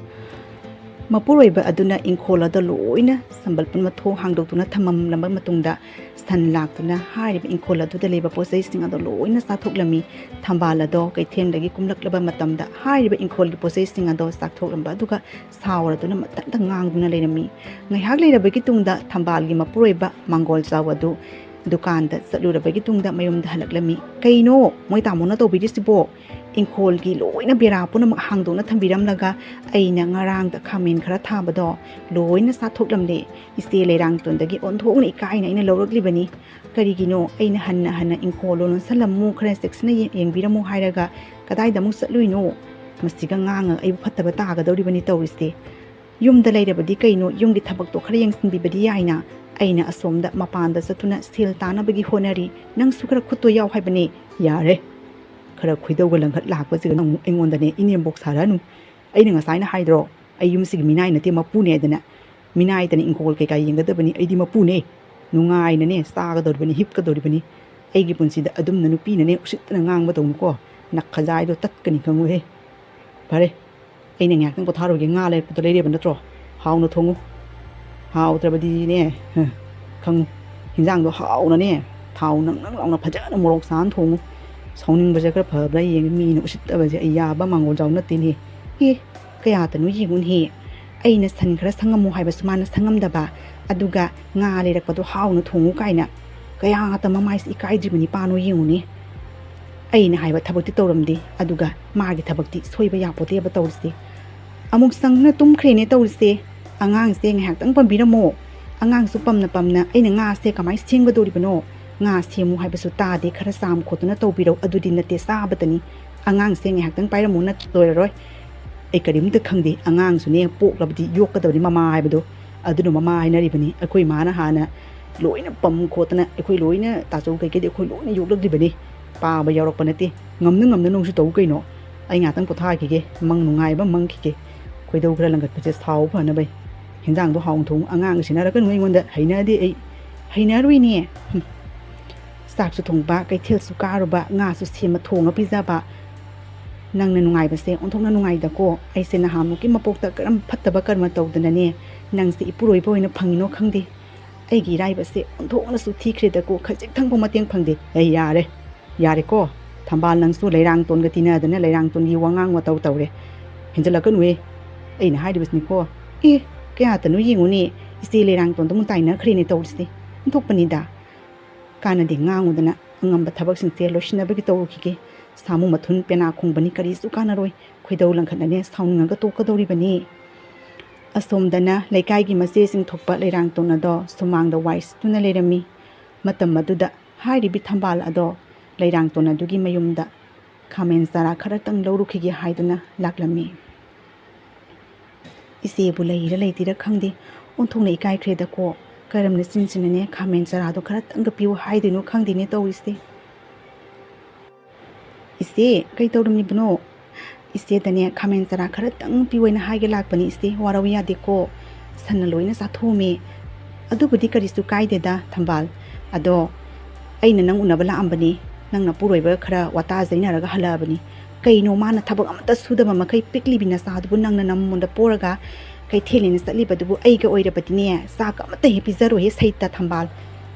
ꯃꯄꯨꯔꯣꯏꯕ ꯑꯗꯨꯅ ꯏꯪꯈꯣꯜ ꯑꯗꯨ ꯂꯣꯏꯅ ꯁꯝꯕꯜ ꯄꯨꯝꯅꯃꯛ ꯊꯣꯡ ꯍꯥꯡꯗꯣꯛꯇꯨꯅ ꯊꯝꯂꯝꯕ ꯃꯇꯨꯡꯗ, ꯁꯟ ꯂꯥꯛꯇꯨꯅ ꯍꯥꯏꯔꯤꯕ ꯏꯪꯈꯣꯜ ꯑꯗꯨꯗ ꯂꯩꯕ ꯄꯣꯠꯆꯩꯁꯤꯡ ꯑꯗꯨ ꯂꯣꯏꯅ ꯆꯥꯊꯣꯛꯂꯝꯃꯤ꯫ ꯊꯝꯕꯥꯜ ꯑꯗꯣ ꯀꯩꯊꯦꯜꯗꯒꯤ ꯀꯨꯝꯂꯛꯂꯕ ꯃꯇꯝꯗ, ꯍꯥꯏꯔꯤꯕ ꯏꯪꯈꯣꯜꯒꯤ ꯄꯣꯠꯆꯩꯁꯤꯡ ꯑꯗꯣ ꯆꯥꯊꯣꯛꯂꯝꯕ ꯑꯗꯨꯒ ꯁꯥꯎꯔꯗꯨꯅ ꯃꯊꯟꯇ ꯉꯥꯡꯗꯨꯅ ꯂꯩꯔꯝꯃꯤ꯫ ꯉꯥꯏꯍꯥꯛ ꯂꯩꯔꯕꯒꯤ ꯇꯨꯡꯗ ꯊꯝꯕꯥꯜꯒꯤ ꯃꯄꯨꯔꯣꯏꯕ ꯃꯥꯡꯒꯣꯜ ꯆꯥꯎ ꯑꯗꯨ ꯗꯨꯀꯥꯟꯗ ꯆꯠꯂꯨꯔꯕꯒꯤ ꯇꯨꯡꯗ ꯃꯌꯨꯝꯗ ꯍꯜꯂꯛꯂꯝꯃꯤ꯫ "ꯀꯩꯅꯣ ꯃꯣꯏ ꯇꯥꯃꯣꯅ ꯇꯧꯕꯤꯔꯤꯁꯤꯕꯣ? ꯏꯪꯈꯣꯜꯒꯤ ꯂꯣꯏꯅ ꯕꯦꯔꯥ ꯄꯨꯝꯅꯃꯛ ꯍꯥꯡꯗꯣꯛꯅ ꯊꯝꯕꯤꯔꯝꯂꯒ ꯑꯩꯅ ꯉꯔꯥꯡꯗ ꯈꯥꯃꯦꯟ ꯈꯔ ꯊꯥꯕꯗꯣ ꯂꯣꯏꯅ ꯆꯥꯊꯣꯛꯂꯝꯂꯦ꯫ ꯏꯆꯦ ꯂꯩꯔꯥꯡꯇꯣꯟꯗꯒꯤ ꯑꯣꯟꯊꯣꯛꯅ ꯏꯀꯥꯏꯅ ꯑꯩꯅ ꯂꯧꯔꯛꯂꯤꯕꯅꯤ꯫ ꯀꯔꯤꯒꯤꯅꯣ ꯑꯩꯅ ꯍꯟꯅ ꯍꯟꯅ ꯏꯪꯈꯣꯜꯗꯣ ꯂꯣꯟꯁꯜꯂꯝꯃꯨ, ꯈꯔ ꯆꯦꯛꯁꯤꯟꯅ ꯌꯦ-, ꯌꯦꯡꯕꯤꯔꯝꯃꯨ ꯍꯥꯏꯔꯒ ꯀꯗꯥꯏꯗ ꯑꯃꯨꯛ ꯆꯠꯂꯨꯏꯅꯣ? ꯃꯁꯤꯒ ꯉꯥꯡꯉꯒ ꯑꯩꯕꯨ ꯐꯠꯇꯕ ꯇꯥꯒꯗꯧꯔꯤꯕꯅꯤ ꯇꯧꯔꯤꯁꯦ꯫ ꯌꯨꯝꯗ ꯂꯩꯔꯕꯗꯤ ꯀꯩꯅꯣ, ꯌꯨꯝꯒꯤ ꯊꯕꯛꯇꯣ ꯈꯔ ꯌꯦꯡꯁꯤꯟꯕꯤꯕꯗꯤ ꯌꯥꯏꯅ꯫ ꯑꯩꯅ ꯑꯁꯣꯝꯗ ꯃꯄꯥꯟꯗ ꯆꯠꯇꯨꯅ ꯁꯦꯜ ꯇꯥꯅꯕꯒꯤ ꯍꯣꯠꯅꯔꯤ, ꯅꯪꯁꯨ ꯈꯔ ꯈꯨꯠꯇꯣ ꯌꯥꯎ ꯍꯥꯏꯕꯅꯦ꯫ ꯌꯥꯔꯦ, ꯈꯔ ꯈꯣꯏꯗꯧꯒ ꯂꯪꯈꯠ ꯂꯥꯛꯄꯁꯤꯒ ꯅꯪ ꯑꯃꯨꯛ ꯑꯩꯉꯣꯟꯗꯅꯦ ꯏꯅꯦꯝꯕꯣꯛ ꯁꯥꯔꯛꯑꯅꯨ꯫ ꯑꯩꯅ ꯉꯁꯥꯏꯅ ꯍꯥꯏꯗ꯭ꯔꯣ, ꯑꯩ ꯌꯨꯝꯁꯤꯒꯤ ꯃꯤꯅꯥꯏ ꯅꯠꯇꯦ, ꯃꯄꯨꯅꯦ ꯍꯥꯏꯗꯅ꯫ ꯃꯤꯅꯥꯏꯗꯅ ꯏꯪꯈꯣꯜ ꯀꯩꯀꯥ ꯌꯦꯡꯒꯗꯕꯅꯤ, ꯑꯩꯗꯤ ꯃꯄꯨꯅꯦ꯫ ꯅꯨꯡꯉꯥꯏꯅꯅꯦ ꯆꯥꯒꯗꯧꯔꯤꯕꯅꯤ, ꯍꯤꯞꯀꯗꯧꯔꯤꯕꯅꯤ꯫ ꯑꯩꯒꯤ ꯄꯨꯟꯁꯤꯗ ꯑꯗꯨꯝꯅ ꯅꯨꯄꯤꯅꯅꯦ ꯎꯁꯤꯠꯇꯅ ꯉꯥꯡꯕꯗꯧꯅꯨꯀꯣ, ꯅꯈꯖꯥꯏꯗꯣ ꯇꯠꯀꯅꯤ ꯈꯪꯉꯨꯍꯦ꯫ ꯐꯔꯦ, ꯑꯩꯅ ꯉꯥꯏꯍꯥꯛꯇꯪ ꯄꯣꯊꯥꯔꯨꯒꯦ, ꯉꯥ ꯂꯩꯔꯛꯄꯗꯣ ꯂꯩꯔꯦꯕ ꯅꯠꯇ꯭ꯔꯣ? ꯍꯥꯎꯅ ꯊꯣꯡꯉꯨ꯫ ꯍꯥꯎꯇ꯭ꯔꯕꯗꯤꯅꯦ, ꯍ, ꯈꯪꯉꯨ꯫ ꯍꯤꯟꯖꯥꯡꯗꯣ ꯍꯥꯎꯅꯅꯦ, ꯊꯥꯎ ꯅꯪ ꯅꯪ ꯂꯥꯎꯅ ꯐꯖꯅ ꯃꯣꯔꯣꯛ ꯁꯥꯅ ꯊꯣꯡꯉꯨ꯫ ꯁꯥꯎꯅꯤꯡꯕꯁꯦ ꯈꯔ ꯐꯕ꯭ꯔꯥ ꯌꯦꯡꯉꯤ, ꯃꯤꯅ ꯎꯁꯤꯠꯇꯕꯁꯦ ꯑꯩ ꯌꯥꯕ ꯃꯥꯡꯒꯣꯜ ꯖꯥꯎ ꯅꯠꯇꯦꯅꯦ꯫ ꯑꯦ, ꯀꯌꯥꯇꯅꯣ ꯌꯦꯡꯉꯨꯅꯦꯍꯦ꯫ ꯑꯩꯅ ꯁꯟ ꯈꯔ ꯁꯪꯉꯝꯃꯨ ꯍꯥꯏꯕꯁꯨ ꯃꯥꯅ ꯁꯪꯉꯝꯗꯕ, ꯑꯗꯨꯒ ꯉꯥ ꯂꯩꯔꯛꯄꯗꯣ ꯍꯥꯎꯅ ꯊꯣꯡꯉꯨ ꯀꯥꯏꯅ꯫ ꯀꯌꯥꯇ ꯃꯃꯥꯏꯁꯦ ꯏꯀꯥꯏꯗ꯭ꯔꯤꯕ ꯅꯤꯄꯥꯅꯣ ꯌꯦꯡꯉꯨꯅꯦ꯫ ꯑꯩꯅ ꯍꯥꯏꯕ ꯊꯕꯛꯇꯤ ꯇꯧꯔꯝꯗꯦ, ꯑꯗꯨꯒ ꯃꯥꯒꯤ ꯊꯕꯛꯇꯤ ꯁꯣꯏꯕ ꯌꯥꯄꯣꯠꯇꯦꯕ ꯇꯧꯔꯤꯁꯦ꯫ ꯑꯃꯨꯛ ꯆꯪꯗꯨꯅ ꯇꯨꯝꯈ꯭ꯔꯦꯅꯦ ꯇꯧꯔꯤꯁꯦ꯫ ꯑꯉꯥꯡꯁꯦ ꯉꯥꯏꯍꯥꯛꯇꯪ ꯄꯝꯕꯤꯔꯝꯃꯣ꯫ ꯑꯉꯥꯡꯁꯨ ꯄꯝꯅ ꯄꯝꯅ ꯑꯩꯅ ꯉꯥꯁꯦ ꯀꯃꯥꯏꯅ ꯁꯦꯝꯒꯗꯧꯔꯤꯕꯅꯣ? ꯉꯥ ꯁꯦꯝꯃꯨ ꯍꯥꯏꯕꯁꯨ ꯇꯥꯗꯦ, ꯈꯔ ꯆꯥꯝ ꯈꯣꯠꯇꯨꯅ ꯇꯧꯕꯤꯔꯧ, ꯑꯗꯨꯗꯤ ꯅꯠꯇꯦ ꯆꯥꯕꯇꯅꯤ꯫ ꯑꯉꯥꯡꯁꯦ ꯉꯥꯏꯍꯥꯛꯇꯪ ꯄꯥꯏꯔꯝꯃꯨ ꯅꯠꯇ꯭ꯔ ꯂꯣꯏꯔꯔꯣꯏ꯫ ꯑꯩ ꯀꯔꯤꯝꯇ ꯈꯪꯗꯦ, ꯑꯉꯥꯡꯁꯨꯅꯦ ꯄꯣꯛꯂꯕꯗꯤ ꯌꯣꯛꯀꯗꯕꯅꯤ ꯃꯃꯥ ꯍꯥꯏꯕꯗꯣ, ꯑꯗꯨꯅ ꯃꯃꯥ ꯍꯥꯏꯅꯔꯤꯕꯅꯤ꯫ ꯑꯩꯈꯣꯏ ꯏꯃꯥꯅ ꯍꯥꯟꯅ ꯂꯣꯏꯅ ꯄꯝ ꯈꯣꯠꯇꯅ, ꯑꯩꯈꯣꯏ ꯂꯣꯏꯅ ꯇꯥꯆꯧ ꯀꯩꯀꯩꯗꯤ ꯑꯩꯈꯣꯏ ꯂꯣꯏꯅ ꯌꯣꯛꯂꯛꯂꯤꯕꯅꯤ꯫ ꯄꯥꯕ ꯌꯥꯎꯔꯛꯄ ꯅꯠꯇꯦ꯫ ꯉꯝꯅ ꯉꯝꯅ ꯅꯪꯁꯨ ꯇꯧ ꯀꯩꯅꯣ꯫ ꯑꯩ ꯉꯥꯛꯇꯪ ꯄꯣꯊꯥꯈꯤꯒꯦ, ꯃꯪ ꯅꯨꯡꯉꯥꯏꯕ ꯃꯪꯈꯤꯒꯦ꯫ ꯈꯣꯏꯗꯧ ꯈꯔ ꯂꯪꯒꯠꯄꯁꯦ ꯁꯥꯎ ꯐꯅꯕꯩ꯫ ꯍꯤꯟꯖꯥꯡꯗꯣ ꯍꯥꯎꯅ ꯊꯣꯡ, ꯑꯉꯥꯡ ꯁꯤꯟꯅꯔꯛꯀꯅꯨ ꯑꯩꯉꯣꯟꯗ, ꯍꯩꯅꯗꯦ ꯑꯩ꯫ ꯍꯩꯅꯔꯨꯏꯅꯦ꯫ ꯍꯨꯝ꯫ ꯆꯥꯛꯁꯨ ꯊꯣꯡꯕ, ꯀꯩꯊꯦꯜꯁꯨ ꯀꯥꯔꯨꯕ, ꯉꯥꯁꯨ ꯁꯦꯝꯃ ꯊꯣꯡꯉ ꯄꯤꯖꯕ꯫ ꯅꯪꯅ ꯅꯨꯡꯉꯥꯏꯕꯁꯦ ꯑꯣꯟꯊꯣꯛꯅ ꯅꯨꯡꯉꯥꯏꯗꯀꯣ꯫ ꯑꯩꯁꯦ ꯅꯍꯥꯟꯃꯨꯛꯀꯤ ꯃꯄꯣꯛꯇ ꯀꯔꯝ ꯐꯠꯇꯕ ꯀꯔꯃ ꯇꯧꯗꯅꯅꯦ, ꯅꯪꯁꯦ ꯏꯄꯨꯔꯣꯏꯕ ꯑꯣꯏꯅ ꯐꯪꯉꯤꯅꯣ ꯈꯪꯗꯦ꯫ ꯑꯩꯒꯤ ꯏꯔꯥꯏꯕꯁꯦ ꯑꯣꯟꯊꯣꯛꯅꯁꯨ ꯊꯤꯈ꯭ꯔꯦꯗꯀꯣ, ꯈꯖꯤꯛ ꯊꯪꯕ ꯃꯇꯦꯡ ꯐꯪꯗꯦ꯫ ꯑꯩ ꯌꯥꯔꯦ, ꯌꯥꯔꯦꯀꯣ꯫ ꯊꯝꯕꯥꯜ ꯅꯪꯁꯨ ꯂꯩꯔꯥꯡꯇꯣꯟꯒ ꯇꯤꯟꯅꯗꯅ ꯂꯩꯔꯥꯡꯇꯣꯟꯒꯤ ꯋꯥꯉꯥꯡ ꯋꯥꯇꯧ ꯇꯧꯔꯦ꯫ ꯍꯦꯟꯖꯜꯂꯛꯀꯅꯨꯍꯦ꯫ ꯑꯩꯅ ꯍꯥꯏꯔꯤꯕꯁꯤꯅꯤꯀꯣ꯫ ꯑꯦ, ꯀꯌꯥꯇꯅꯣ ꯌꯦꯡꯉꯨꯅꯦ, ꯏꯆꯦ ꯂꯩꯔꯥꯡꯇꯣꯟꯗ ꯑꯃꯨꯛ ꯇꯥꯏꯅꯈ꯭ꯔꯦꯅꯦ ꯇꯧꯔꯤꯁꯦ꯫ ꯑꯣꯟꯊꯣꯛꯄꯅꯤꯗ꯫ ꯀꯥꯟꯅꯗꯦ ꯉꯥꯡꯉꯨꯗꯅ, ꯑꯉꯝꯕ ꯊꯕꯛꯁꯤꯡꯁꯦ ꯂꯣꯏꯁꯤꯟꯅꯕꯒꯤ ꯇꯧꯔꯨꯈꯤꯒꯦ꯫ ꯁꯥꯃꯨ ꯃꯊꯨꯟ ꯄꯦꯅꯥ ꯈꯣꯡꯕꯅꯤ, ꯀꯔꯤꯁꯨ ꯀꯥꯟꯅꯔꯣꯏ꯫ ꯈꯣꯏꯗꯧ ꯂꯪꯈꯠꯅꯅꯦ ꯁꯥꯎꯅꯤꯡꯉꯒ ꯇꯣꯛꯀꯗꯧꯔꯤꯕꯅꯤ꯫ ꯑꯁꯣꯝꯗꯅ ꯂꯩꯀꯥꯏꯒꯤ ꯃꯆꯦꯁꯤꯡ ꯊꯣꯛꯄ ꯂꯩꯔꯥꯡꯇꯣꯟ ꯑꯗꯣ ꯁꯨꯃꯥꯡꯗ ꯋꯥꯏ ꯁꯤꯠꯇꯨꯅ ꯂꯩꯔꯝꯃꯤ꯫ ꯃꯇꯝ ꯑꯗꯨꯗ ꯍꯥꯏꯔꯤꯕꯤ ꯊꯝꯕꯥꯜ ꯑꯗꯣ ꯂꯩꯔꯥꯡꯇꯣꯟ ꯑꯗꯨꯒꯤ ꯃꯌꯨꯝꯗ ꯈꯥꯃꯦꯟ ꯆꯥꯔꯥ ꯈꯔꯇꯪ ꯂꯧꯔꯨꯈꯤꯒꯦ ꯍꯥꯏꯗꯨꯅ ꯂꯥꯛꯂꯝꯃꯤ꯫ ꯏꯆꯦꯕꯨ ꯂꯩꯔ ꯂꯩꯇꯦꯔ ꯈꯪꯗꯦ, ꯑꯣꯟꯊꯣꯛꯅ ꯏꯀꯥꯏꯈ꯭ꯔꯦꯗꯀꯣ꯫ ꯀꯔꯝꯅ ꯆꯤꯟꯁꯤꯟꯅꯅꯦ ꯈꯥꯃꯦꯟ ꯆꯔꯥꯗꯣ ꯈꯔꯇꯪꯒ ꯄꯤꯌꯨ ꯍꯥꯏꯗꯣꯏꯅꯣ ꯈꯪꯗꯦꯅꯦ ꯇꯧꯔꯤꯁꯦ꯫ "ꯏꯆꯦ, ꯀꯩ ꯇꯧꯔꯝꯃꯤꯕꯅꯣ?" "ꯏꯆꯦꯗꯅꯦ ꯈꯥꯃꯦꯟ ꯆꯔꯥ ꯈꯔꯇꯪ ꯄꯤꯌꯣꯅ ꯍꯥꯏꯒꯦ ꯂꯥꯛꯄꯅꯤ ꯏꯆꯦ, ꯋꯥꯔꯧ ꯌꯥꯗꯦꯀꯣ, ꯁꯟꯅ ꯂꯣꯏꯅ ꯆꯥꯊꯣꯛꯑꯝꯃꯦ꯫ ꯑꯗꯨꯕꯨꯗꯤ ꯀꯔꯤꯁꯨ ꯀꯥꯏꯗꯦꯗ ꯊꯝꯕꯥꯜ꯫ ꯑꯗꯣ ꯑꯩꯅ ꯅꯪ ꯎꯅꯕ ꯂꯥꯛꯑꯝꯕꯅꯤ, ꯅꯪ ꯅꯄꯨꯔꯣꯏꯕꯒ ꯈꯔ ꯋꯥꯇꯥ ꯆꯩꯅꯔꯒ ꯍꯜꯂꯛꯑꯕꯅꯤ꯫ ꯀꯩꯅꯣ ꯃꯥꯅ ꯊꯕꯛ ꯑꯃꯠꯇ ꯁꯨꯗꯕ ꯃꯈꯩ ꯄꯤꯛꯂꯤꯕꯤ ꯅꯆꯥꯗꯨꯕꯨ ꯅꯪꯅ ꯅꯃꯣꯟꯗ ꯄꯣꯔꯒ ꯀꯩꯊꯦꯜ ꯍꯦꯟꯅ ꯆꯠꯂꯤꯕꯗꯨꯕꯨ? ꯑꯩꯒ ꯑꯣꯏꯔꯕꯗꯤꯅꯦ ꯆꯥꯛ ꯑꯃꯠꯇ ꯍꯦꯛ ꯄꯤꯖꯔꯣꯏꯍꯦ ꯁꯩꯇ ꯊꯝꯕꯥꯜ꯫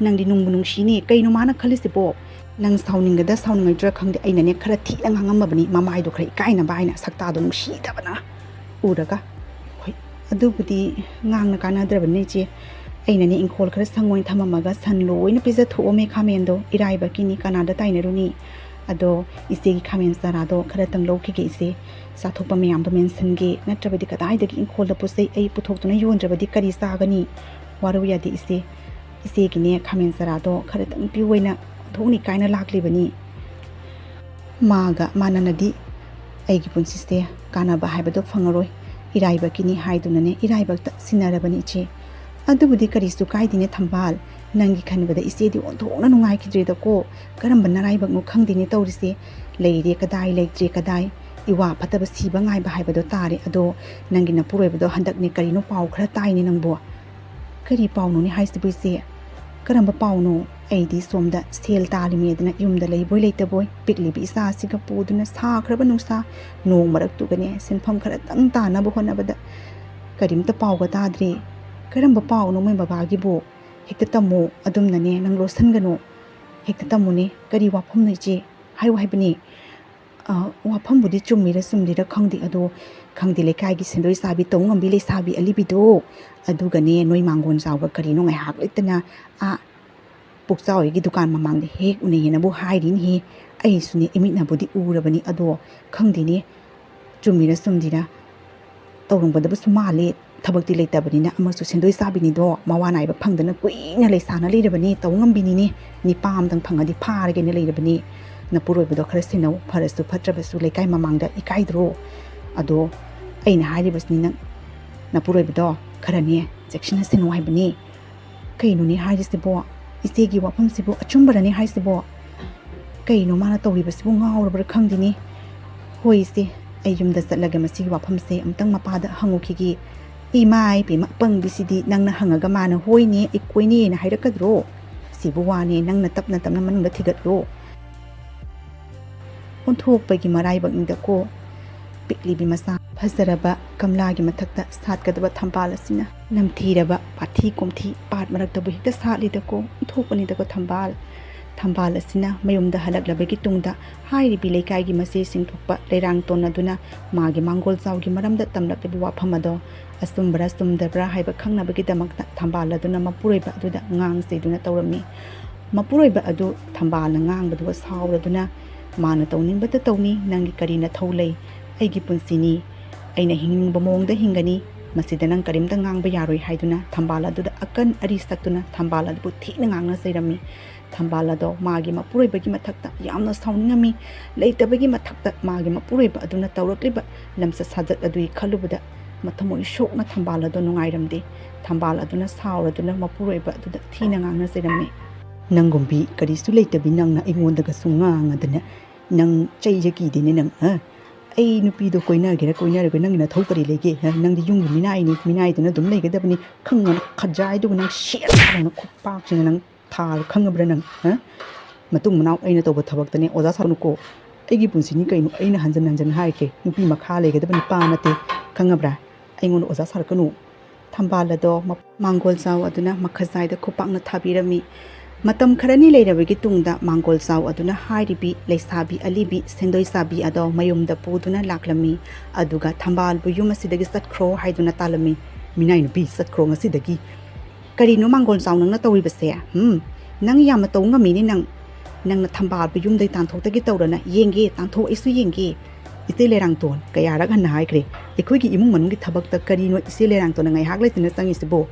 ꯅꯪꯗꯤ ꯅꯨꯡꯕꯨ ꯅꯨꯡꯁꯤꯅꯦ, ꯀꯩꯅꯣ ꯃꯥꯅ ꯈꯜꯂꯤꯁꯤꯕꯣ?" "ꯅꯪ ꯁꯥꯎꯅꯤꯡꯒꯗ ꯁꯥꯎꯅꯤꯡꯉꯣꯏꯗ꯭ꯔꯥ ꯈꯪꯗꯦ, ꯑꯩꯅꯅꯦ ꯈꯔ ꯊꯤꯅ ꯉꯥꯡꯉꯝꯃꯕꯅꯤ, ꯃꯃꯥꯏꯗꯣ ꯈꯔ ꯏꯀꯥꯏꯅꯕ ꯍꯥꯏꯅ, ꯁꯛꯇꯥꯗꯣ ꯅꯨꯡꯁꯤꯗꯕꯅ ꯎꯔꯒ꯫ ꯍꯣꯏ, ꯑꯗꯨꯕꯨꯗꯤ ꯉꯥꯡꯅ ꯀꯥꯟꯅꯗ꯭ꯔꯕꯅꯤ ꯏꯆꯦ꯫ ꯑꯩꯅꯅꯦ ꯏꯪꯈꯣꯜ ꯈꯔ ꯁꯪꯉꯣꯏꯅ ꯊꯝꯃꯝꯃꯒ ꯁꯟ ꯂꯣꯏꯅ ꯄꯤꯖꯊꯣꯛꯑꯝꯃꯦ ꯈꯥꯃꯦꯟꯗꯣ, ꯏꯔꯥꯏꯕꯛꯀꯤꯅꯤ, ꯀꯅꯥꯗ ꯇꯥꯏꯅꯔꯨꯅꯤ? ꯑꯗꯣ ꯏꯆꯦꯒꯤ ꯈꯥꯃꯦꯟ ꯆꯥꯔꯥꯗꯣ ꯈꯔꯇꯪ ꯂꯧꯈꯤꯒꯦ ꯏꯆꯦ, ꯆꯥꯊꯣꯛꯄ ꯃꯌꯥꯝꯗꯣ ꯃꯦꯟꯁꯤꯟꯒꯦ, ꯅꯠꯇ꯭ꯔꯕꯗꯤ ꯀꯗꯥꯏꯗꯒꯤ ꯏꯪꯈꯣꯜꯗ ꯄꯣꯠ ꯆꯩ ꯑꯩ ꯄꯨꯊꯣꯛꯇꯨꯅ ꯌꯣꯟꯗ꯭ꯔꯕꯗꯤ ꯀꯔꯤ ꯆꯥꯒꯅꯤ? ꯋꯥꯔꯧ ꯌꯥꯗꯦ ꯏꯆꯦ, ꯏꯆꯦꯒꯤꯅꯦ ꯈꯥꯃꯦꯟ ꯆꯥꯔꯥꯗꯣ ꯈꯔꯇꯪ ꯄꯤꯌꯨ ꯍꯥꯏꯅ ꯑꯣꯟꯊꯣꯛꯅ ꯏꯀꯥꯏꯅ ꯂꯥꯛꯂꯤꯕꯅꯤ꯫ ꯃꯥꯒ ꯃꯥꯟꯅꯅꯗꯤ ꯑꯩꯒꯤ ꯄꯨꯟꯁꯤꯁꯦ ꯀꯥꯟꯅꯕ ꯍꯥꯏꯕꯗꯣ ꯐꯪꯉꯔꯣꯏ, ꯏꯔꯥꯏꯕꯛꯀꯤꯅꯤ ꯍꯥꯏꯗꯨꯅꯅꯦ ꯏꯔꯥꯏꯕꯛꯇ ꯁꯤꯟꯅꯔꯕꯅꯤ ꯏꯆꯦ꯫ ꯑꯗꯨꯕꯨꯗꯤ ꯀꯔꯤꯁꯨ ꯀꯥꯏꯗꯦꯅꯦ ꯊꯝꯕꯥꯜ, ꯅꯪꯒꯤ ꯈꯟꯕꯗ ꯏꯆꯦꯗꯤ ꯑꯣꯟꯊꯣꯛꯅ ꯅꯨꯡꯉꯥꯏꯈꯤꯗ꯭ꯔꯦꯗꯀꯣ꯫ ꯀꯔꯝꯕ ꯅꯔꯥꯏꯕꯛꯅꯣ ꯈꯪꯗꯦꯅꯦ ꯇꯧꯔꯤꯁꯦ꯫ ꯂꯩꯔꯦ ꯀꯗꯥꯏ, ꯂꯩꯇ꯭ꯔꯦ ꯀꯗꯥꯏ, ꯏꯋꯥ ꯐꯠꯇꯕ ꯁꯤꯕ ꯉꯥꯏꯕ ꯍꯥꯏꯕꯗꯣ ꯇꯥꯔꯦ꯫ ꯑꯗꯣ ꯅꯪꯒꯤ ꯅꯄꯨꯔꯣꯏꯕꯗꯣ ꯍꯟꯗꯛꯅꯦ ꯀꯔꯤꯅꯣ ꯄꯥꯎ ꯈꯔ ꯇꯥꯏꯅꯦ ꯅꯪꯕꯣ꯫ ꯀꯔꯤ ꯄꯥꯎꯅꯣꯅꯦ ꯍꯥꯏꯁꯤꯕꯨ ꯏꯆꯦ? ꯀꯔꯝꯕ ꯄꯥꯎꯅꯣ? ꯑꯩꯗꯤ ꯁꯣꯝꯗ ꯁꯦꯜ ꯇꯥꯜꯂꯤꯃꯦꯗꯅ ꯌꯨꯝꯗ ꯂꯩꯕꯣꯏ ꯂꯩꯇꯕꯣꯏ ꯄꯤꯛꯂꯤꯕꯤ ꯏꯆꯥꯁꯤꯒ ꯄꯨꯗꯨꯅ ꯁꯥꯈ꯭ꯔꯕ ꯅꯨꯡꯁꯥ ꯅꯣꯡ ꯃꯔꯛꯇꯨꯒꯅꯦ ꯁꯤꯟꯐꯝ ꯈꯔꯇꯪ ꯇꯥꯅꯕ ꯍꯣꯠꯅꯕꯗ ꯀꯔꯤꯝꯇ ꯄꯥꯎꯒ ꯇꯥꯗ꯭ꯔꯦ꯫ ꯀꯔꯝꯕ ꯄꯥꯎꯅꯣ ꯃꯣꯏ ꯕꯕꯥꯒꯤꯕꯨ? ꯍꯦꯛꯇ ꯇꯝꯃꯣ, ꯑꯗꯨꯝꯅꯅꯦ ꯅꯪ ꯂꯣꯠꯁꯟꯒꯅꯨ꯫ ꯍꯦꯛꯇ ꯇꯝꯃꯨꯅꯦ꯫ ꯀꯔꯤ ꯋꯥꯐꯝꯅꯣ ꯏꯆꯦ? ꯍꯥꯏꯌꯨ ꯍꯥꯏꯕꯅꯤ꯫ ꯑ, ꯋꯥꯐꯝꯕꯨꯗꯤ ꯆꯨꯝꯃꯤꯔ ꯆꯨꯝꯗ꯭ꯔꯤꯔ ꯈꯪꯗꯦ, ꯑꯗꯣ ꯈꯪꯗꯦ, ꯂꯩꯀꯥꯏꯒꯤ ꯁꯦꯟꯗꯣꯏ ꯆꯥꯕꯤ, ꯇꯧ ꯉꯝꯕꯤ ꯂꯩꯁꯥꯕꯤ ꯑꯂꯤꯕꯤꯗꯣ, ꯑꯗꯨꯒꯅꯦ ꯅꯣꯏ ꯃꯥꯡꯒꯣꯟ ꯆꯥꯎꯒ ꯀꯔꯤꯅꯣ ꯉꯥꯏꯍꯥꯛ ꯂꯩꯇꯅ ꯑꯥ ꯄꯨꯛꯆꯥꯎ ꯍꯣꯏꯒꯤ ꯗꯨꯀꯥꯟ ꯃꯃꯥꯡꯗ ꯍꯦꯛ ꯎꯅꯩꯌꯦꯅꯕꯨ ꯍꯥꯏꯔꯤꯅꯦꯍꯦ꯫ ꯑꯩꯁꯨꯅꯦ ꯏꯃꯤꯠꯅꯕꯨꯗꯤ ꯎꯔꯕꯅꯤ, ꯑꯗꯣ ꯈꯪꯗꯦꯅꯦ ꯆꯨꯝꯃꯤꯔ ꯆꯨꯝꯗ꯭ꯔꯤꯔ꯫ ꯇꯧꯔꯝꯒꯗꯕꯁꯨ ꯃꯥꯜꯂꯤ꯫ ꯊꯕꯛꯇꯤ ꯂꯩꯇꯕꯅꯤꯅ ꯑꯃꯁꯨ ꯁꯦꯟꯗꯣꯏ ꯆꯥꯕꯤꯅꯤꯗꯣ ꯃꯋꯥ ꯅꯥꯏꯕ ꯐꯪꯗꯅ ꯀꯨꯏꯅ ꯂꯩꯁꯥꯅ ꯂꯩꯔꯕꯅꯤ, ꯇꯧ ꯉꯝꯕꯤꯅꯤꯅꯦ꯫ ꯅꯤꯄꯥ ꯑꯃꯇꯪ ꯐꯪꯉꯗꯤ ꯐꯥꯔꯒꯦꯅ ꯂꯩꯔꯕꯅꯤ꯫ ꯅꯄꯨꯔꯣꯏꯕꯗꯣ ꯈꯔ ꯁꯦꯟꯅꯧ, ꯐꯔꯁꯨ ꯐꯠꯇ꯭ꯔꯕꯁꯨ ꯂꯩꯀꯥꯏ ꯃꯃꯥꯡꯗ ꯏꯀꯥꯏꯗ꯭ꯔꯣ? ꯑꯗꯣ ꯑꯩꯅ ꯍꯥꯏꯔꯤꯕꯁꯤꯅꯤ, ꯅꯪ ꯅꯄꯨꯔꯣꯏꯕꯗꯣ ꯈꯔꯅꯦ ꯆꯦꯛꯁꯤꯟꯅ ꯁꯤꯟꯅꯧ ꯍꯥꯏꯕꯅꯤ꯫ ꯀꯩꯅꯣꯅꯦ ꯍꯥꯏꯔꯤꯁꯤꯕꯣ? ꯏꯆꯦꯒꯤ ꯋꯥꯐꯝꯁꯤꯕꯨ ꯑꯆꯨꯝꯕꯔꯅꯦ ꯍꯥꯏꯁꯤꯕꯣ? ꯀꯩꯅꯣ ꯃꯥꯅ ꯇꯧꯔꯤꯕꯁꯤꯕꯨ? ꯉꯥꯎꯔꯕ꯭ꯔꯥ ꯈꯪꯗꯦꯅꯦ꯫ ꯍꯣꯏ ꯏꯆꯦ, ꯑꯩ ꯌꯨꯝꯗ ꯆꯠꯂꯒ ꯃꯁꯤꯒꯤ ꯋꯥꯐꯝꯁꯦ ꯑꯃꯨꯛꯇꯪ ꯃꯄꯥꯗ ꯍꯪꯉꯨꯈꯤꯒꯦ꯫ ꯏꯃꯥ ꯏꯕꯦꯝꯃ, ꯄꯪꯕꯤꯁꯤꯗꯤ! ꯅꯪꯅ ꯍꯪꯉꯒ ꯃꯥꯅ "ꯍꯣꯏꯅꯦ, ꯑꯩ ꯀꯣꯏꯅꯦꯅ" ꯍꯥꯏꯔꯛꯀꯗ꯭ꯔꯣ? ꯁꯤꯕꯨ ꯋꯥꯅꯦ, ꯅꯪꯅ ꯇꯞꯅ ꯇꯞꯅ ꯃꯅꯨꯡꯗ ꯊꯤꯒꯠꯂꯣ꯫ ꯑꯣꯟꯊꯣꯛꯄꯒꯤ ꯃꯔꯥꯏꯕꯛꯅꯤꯗꯀꯣ꯫ ꯄꯤꯛꯂꯤꯕꯤ ꯃꯆꯥ ꯐꯖꯔꯕ ꯀꯝꯂꯥꯒꯤ ꯃꯊꯛꯇ ꯁꯥꯠꯀꯗꯕ ꯊꯝꯕꯥꯜ ꯑꯁꯤꯅ ꯅꯝꯊꯤꯔꯕ ꯄꯥꯊꯤ ꯀꯣꯝꯊꯤ ꯄꯥꯠ ꯃꯔꯛꯇꯕꯨ ꯍꯦꯛꯇ ꯁꯥꯠꯂꯤꯗꯀꯣ꯫ ꯑꯣꯟꯊꯣꯛꯄꯅꯤꯗꯀꯣ ꯊꯝꯕꯥꯜ꯫ ꯊꯝꯕꯥꯜ ꯑꯁꯤꯅ ꯃꯌꯨꯝꯗ ꯍꯜꯂꯛꯂꯕꯒꯤ ꯇꯨꯡꯗ ꯍꯥꯏꯔꯤꯕꯤ ꯂꯩꯀꯥꯏꯒꯤ ꯃꯆꯦꯁꯤꯡ ꯊꯣꯛꯄ ꯂꯩꯔꯥꯡ ꯇꯣꯟꯅꯗꯨꯅ ꯃꯥꯒꯤ ꯃꯥꯡꯒꯣꯜ ꯆꯥꯎꯒꯤ ꯃꯔꯝꯗ ꯇꯝꯂꯛꯂꯤꯕ ꯋꯥꯐꯝ ꯑꯗꯣ ꯑꯆꯨꯝꯕꯔꯥ ꯆꯨꯝꯗꯕ꯭ꯔꯥ ꯍꯥꯏꯕ ꯈꯪꯅꯕꯒꯤꯗꯃꯛꯇ ꯊꯝꯕꯥꯜ ꯑꯗꯨꯅ ꯃꯄꯨꯔꯣꯏꯕ ꯑꯗꯨꯗ ꯉꯥꯡ ꯆꯩꯗꯨꯅ ꯇꯧꯔꯝꯃꯤ꯫ ꯃꯄꯨꯔꯣꯏꯕ ꯑꯗꯨ ꯊꯝꯕꯥꯜꯅ ꯉꯥꯡꯕꯗꯨꯒ ꯁꯥꯎꯔꯗꯨꯅ, "ꯃꯥꯅ ꯇꯧꯅꯤꯡꯕꯇ ꯇꯧꯅꯤ, ꯅꯪꯒꯤ ꯀꯔꯤ ꯅꯊꯧ ꯂꯩ? ꯑꯩꯒꯤ ꯄꯨꯟꯁꯤꯅꯤ, ꯑꯩꯅ ꯍꯤꯡꯅꯤꯡꯕ ꯃꯑꯣꯡꯗ ꯍꯤꯡꯒꯅꯤ꯫ ꯃꯁꯤꯗ ꯅꯪ ꯀꯔꯤꯝꯇ ꯉꯥꯡꯕ ꯌꯥꯔꯣꯏ" ꯍꯥꯏꯗꯨꯅ ꯊꯝꯕꯥꯜ ꯑꯗꯨꯗ ꯑꯀꯟ ꯑꯔꯤ ꯁꯛꯇꯨꯅ ꯊꯝꯕꯥꯜ ꯑꯗꯨꯕꯨ ꯊꯤꯅ ꯉꯥꯡꯅ ꯆꯩꯔꯝꯃꯤ꯫ ꯊꯝꯕꯥꯜ ꯑꯗꯣ ꯃꯥꯒꯤ ꯃꯄꯨꯔꯣꯏꯕꯒꯤ ꯃꯊꯛꯇ ꯌꯥꯝꯅ ꯁꯥꯎꯅꯤꯡꯉꯝꯃꯤ꯫ ꯂꯩꯇꯕꯒꯤ ꯃꯊꯛꯇ ꯃꯥꯒꯤ ꯃꯄꯨꯔꯣꯏꯕ ꯑꯗꯨꯅ ꯇꯧꯔꯛꯂꯤꯕ ꯂꯝꯆꯠ ꯁꯥꯖꯠ ꯑꯗꯨꯒꯤ ꯈꯜꯂꯨꯕꯗ ꯃꯊꯃꯣꯏ ꯁꯣꯛꯅ ꯊꯝꯕꯥꯜ ꯑꯗꯣ ꯅꯨꯡꯉꯥꯏꯔꯝꯗꯦ꯫ ꯊꯝꯕꯥꯜ ꯑꯗꯨꯅ ꯁꯥꯎꯔꯗꯨꯅ ꯃꯄꯨꯔꯣꯏꯕ ꯑꯗꯨꯗ ꯊꯤꯅ ꯉꯥꯡꯅ ꯆꯩꯔꯝꯃꯤ꯫ "ꯅꯪꯒꯨꯝꯕꯤ ꯀꯔꯤꯁꯨ ꯂꯩꯇꯕꯤ ꯅꯪꯅ ꯑꯩꯉꯣꯟꯗꯒꯁꯨ ꯉꯥꯡꯉꯗꯅ, ꯅꯪ ꯆꯩꯁꯦ ꯀꯤꯗꯦꯅꯦ ꯅꯪ, ꯍꯥ? ꯑꯩ ꯅꯨꯄꯤꯗꯣ ꯀꯣꯏꯅꯒꯦꯔꯥ ꯀꯣꯏꯅꯔꯣꯏꯒꯦꯔꯥ ꯅꯪꯒꯤ ꯅꯊꯧ ꯀꯔꯤ ꯂꯩꯒꯦ, ꯍꯥ? ꯅꯪꯗꯤ ꯌꯨꯝꯒꯤ ꯃꯤꯅꯥꯏꯅꯤ, ꯃꯤꯅꯥꯏꯗꯨꯅ ꯑꯗꯨꯝ ꯂꯩꯒꯗꯕꯅꯤ꯫ ꯈꯪꯉꯅꯨ, ꯈꯖꯥꯏꯗꯨꯒ ꯅꯪ ꯁꯦꯠ ꯂꯥꯎꯅ ꯈꯨꯄꯥꯛꯁꯤꯅ ꯅꯪ ꯊꯥꯔ ꯈꯪꯉꯕ꯭ꯔꯥ ꯅꯪ, ꯍꯥ? ꯃꯇꯨꯡ ꯃꯅꯥꯎ ꯑꯩꯅ ꯇꯧꯕ ꯊꯕꯛꯇꯅꯦ ꯑꯣꯖꯥ ꯁꯥꯔꯨꯅꯨꯀꯣ꯫ ꯑꯩꯒꯤ ꯄꯨꯟꯁꯤꯅꯤ ꯀꯩꯅꯣ, ꯑꯩꯅ ꯍꯟꯖꯟ ꯍꯟꯖꯟ ꯍꯥꯏꯔꯤꯁꯦ, ꯅꯨꯄꯤ ꯃꯈꯥ ꯂꯩꯒꯗꯕ ꯅꯨꯄꯥ ꯅꯠꯇꯦ, ꯈꯪꯉꯕ꯭ꯔꯥ? ꯑꯩꯉꯣꯟꯗ ꯑꯣꯖꯥ ꯁꯥꯔꯛꯀꯅꯨ꯫" ꯊꯝꯕꯥꯜ ꯑꯗꯣ ꯃ-, ꯃꯥꯡꯒꯣꯜ ꯆꯥꯎ ꯑꯗꯨꯅ ꯃꯈꯖꯥꯏꯗ ꯈꯨꯄꯥꯛꯅ ꯊꯥꯕꯤꯔꯝꯃꯤ꯫ ꯃꯇꯝ ꯈꯔꯅꯤ ꯂꯩꯔꯕꯒꯤ ꯇꯨꯡꯗ ꯃꯥꯡꯒꯣꯜ ꯆꯥꯎ ꯑꯗꯨꯅ ꯍꯥꯏꯔꯤꯕꯤ ꯂꯩꯁꯥꯕꯤ ꯑꯂꯤꯕꯤ ꯁꯦꯟꯗꯣꯏ ꯆꯥꯕꯤ ꯑꯗꯣ ꯃꯌꯨꯝꯗ ꯄꯨꯗꯨꯅ ꯂꯥꯛꯂꯝꯃꯤ꯫ ꯑꯗꯨꯒ ꯊꯝꯕꯥꯜꯕꯨ ꯌꯨꯝ ꯑꯁꯤꯗꯒꯤ ꯆꯠꯈ꯭ꯔꯣ ꯍꯥꯏꯗꯨꯅ ꯇꯥꯜꯂꯝꯃꯤ꯫ "ꯃꯤꯅꯥꯏ ꯅꯨꯄꯤ, ꯆꯠꯈ꯭ꯔꯣ ꯉꯁꯤꯗꯒꯤ꯫ ꯀꯔꯤꯅꯣ ꯃꯥꯡꯒꯣꯜ ꯆꯥꯎ ꯅꯪꯅ ꯇꯧꯔꯤꯕꯁꯦ? ꯍꯝ? ꯅꯪ ꯌꯥꯝꯅ ꯇꯧ ꯉꯝꯃꯤꯅꯦ ꯅꯪ꯫ ꯅꯪꯅ ꯊꯝꯕꯥꯜꯕꯨ ꯌꯨꯝꯗꯒꯤ ꯇꯥꯟꯊꯣꯛꯇꯒꯦ ꯇꯧꯔꯅ? ꯌꯦꯡꯒꯦ, ꯇꯥꯟꯊꯣꯛ, ꯑꯩꯁꯨ ꯌꯦꯡꯒꯦ꯫" ꯏꯆꯦ ꯂꯩꯔꯥꯡꯇꯣꯟ, ꯀꯌꯥꯔꯛ ꯍꯟꯅ ꯍꯥꯏꯈ꯭ꯔꯦ, ꯑꯩꯈꯣꯏꯒꯤ ꯏꯃꯨꯡ ꯃꯅꯨꯡꯒꯤ ꯊꯕꯛꯇ ꯀꯔꯤꯅꯣ ꯏꯆꯦ ꯂꯩꯔꯥꯡꯇꯣꯟꯅ ꯉꯥꯏꯍꯥꯛ ꯂꯩꯇꯅ ꯆꯪꯉꯤꯁꯤꯕꯣ?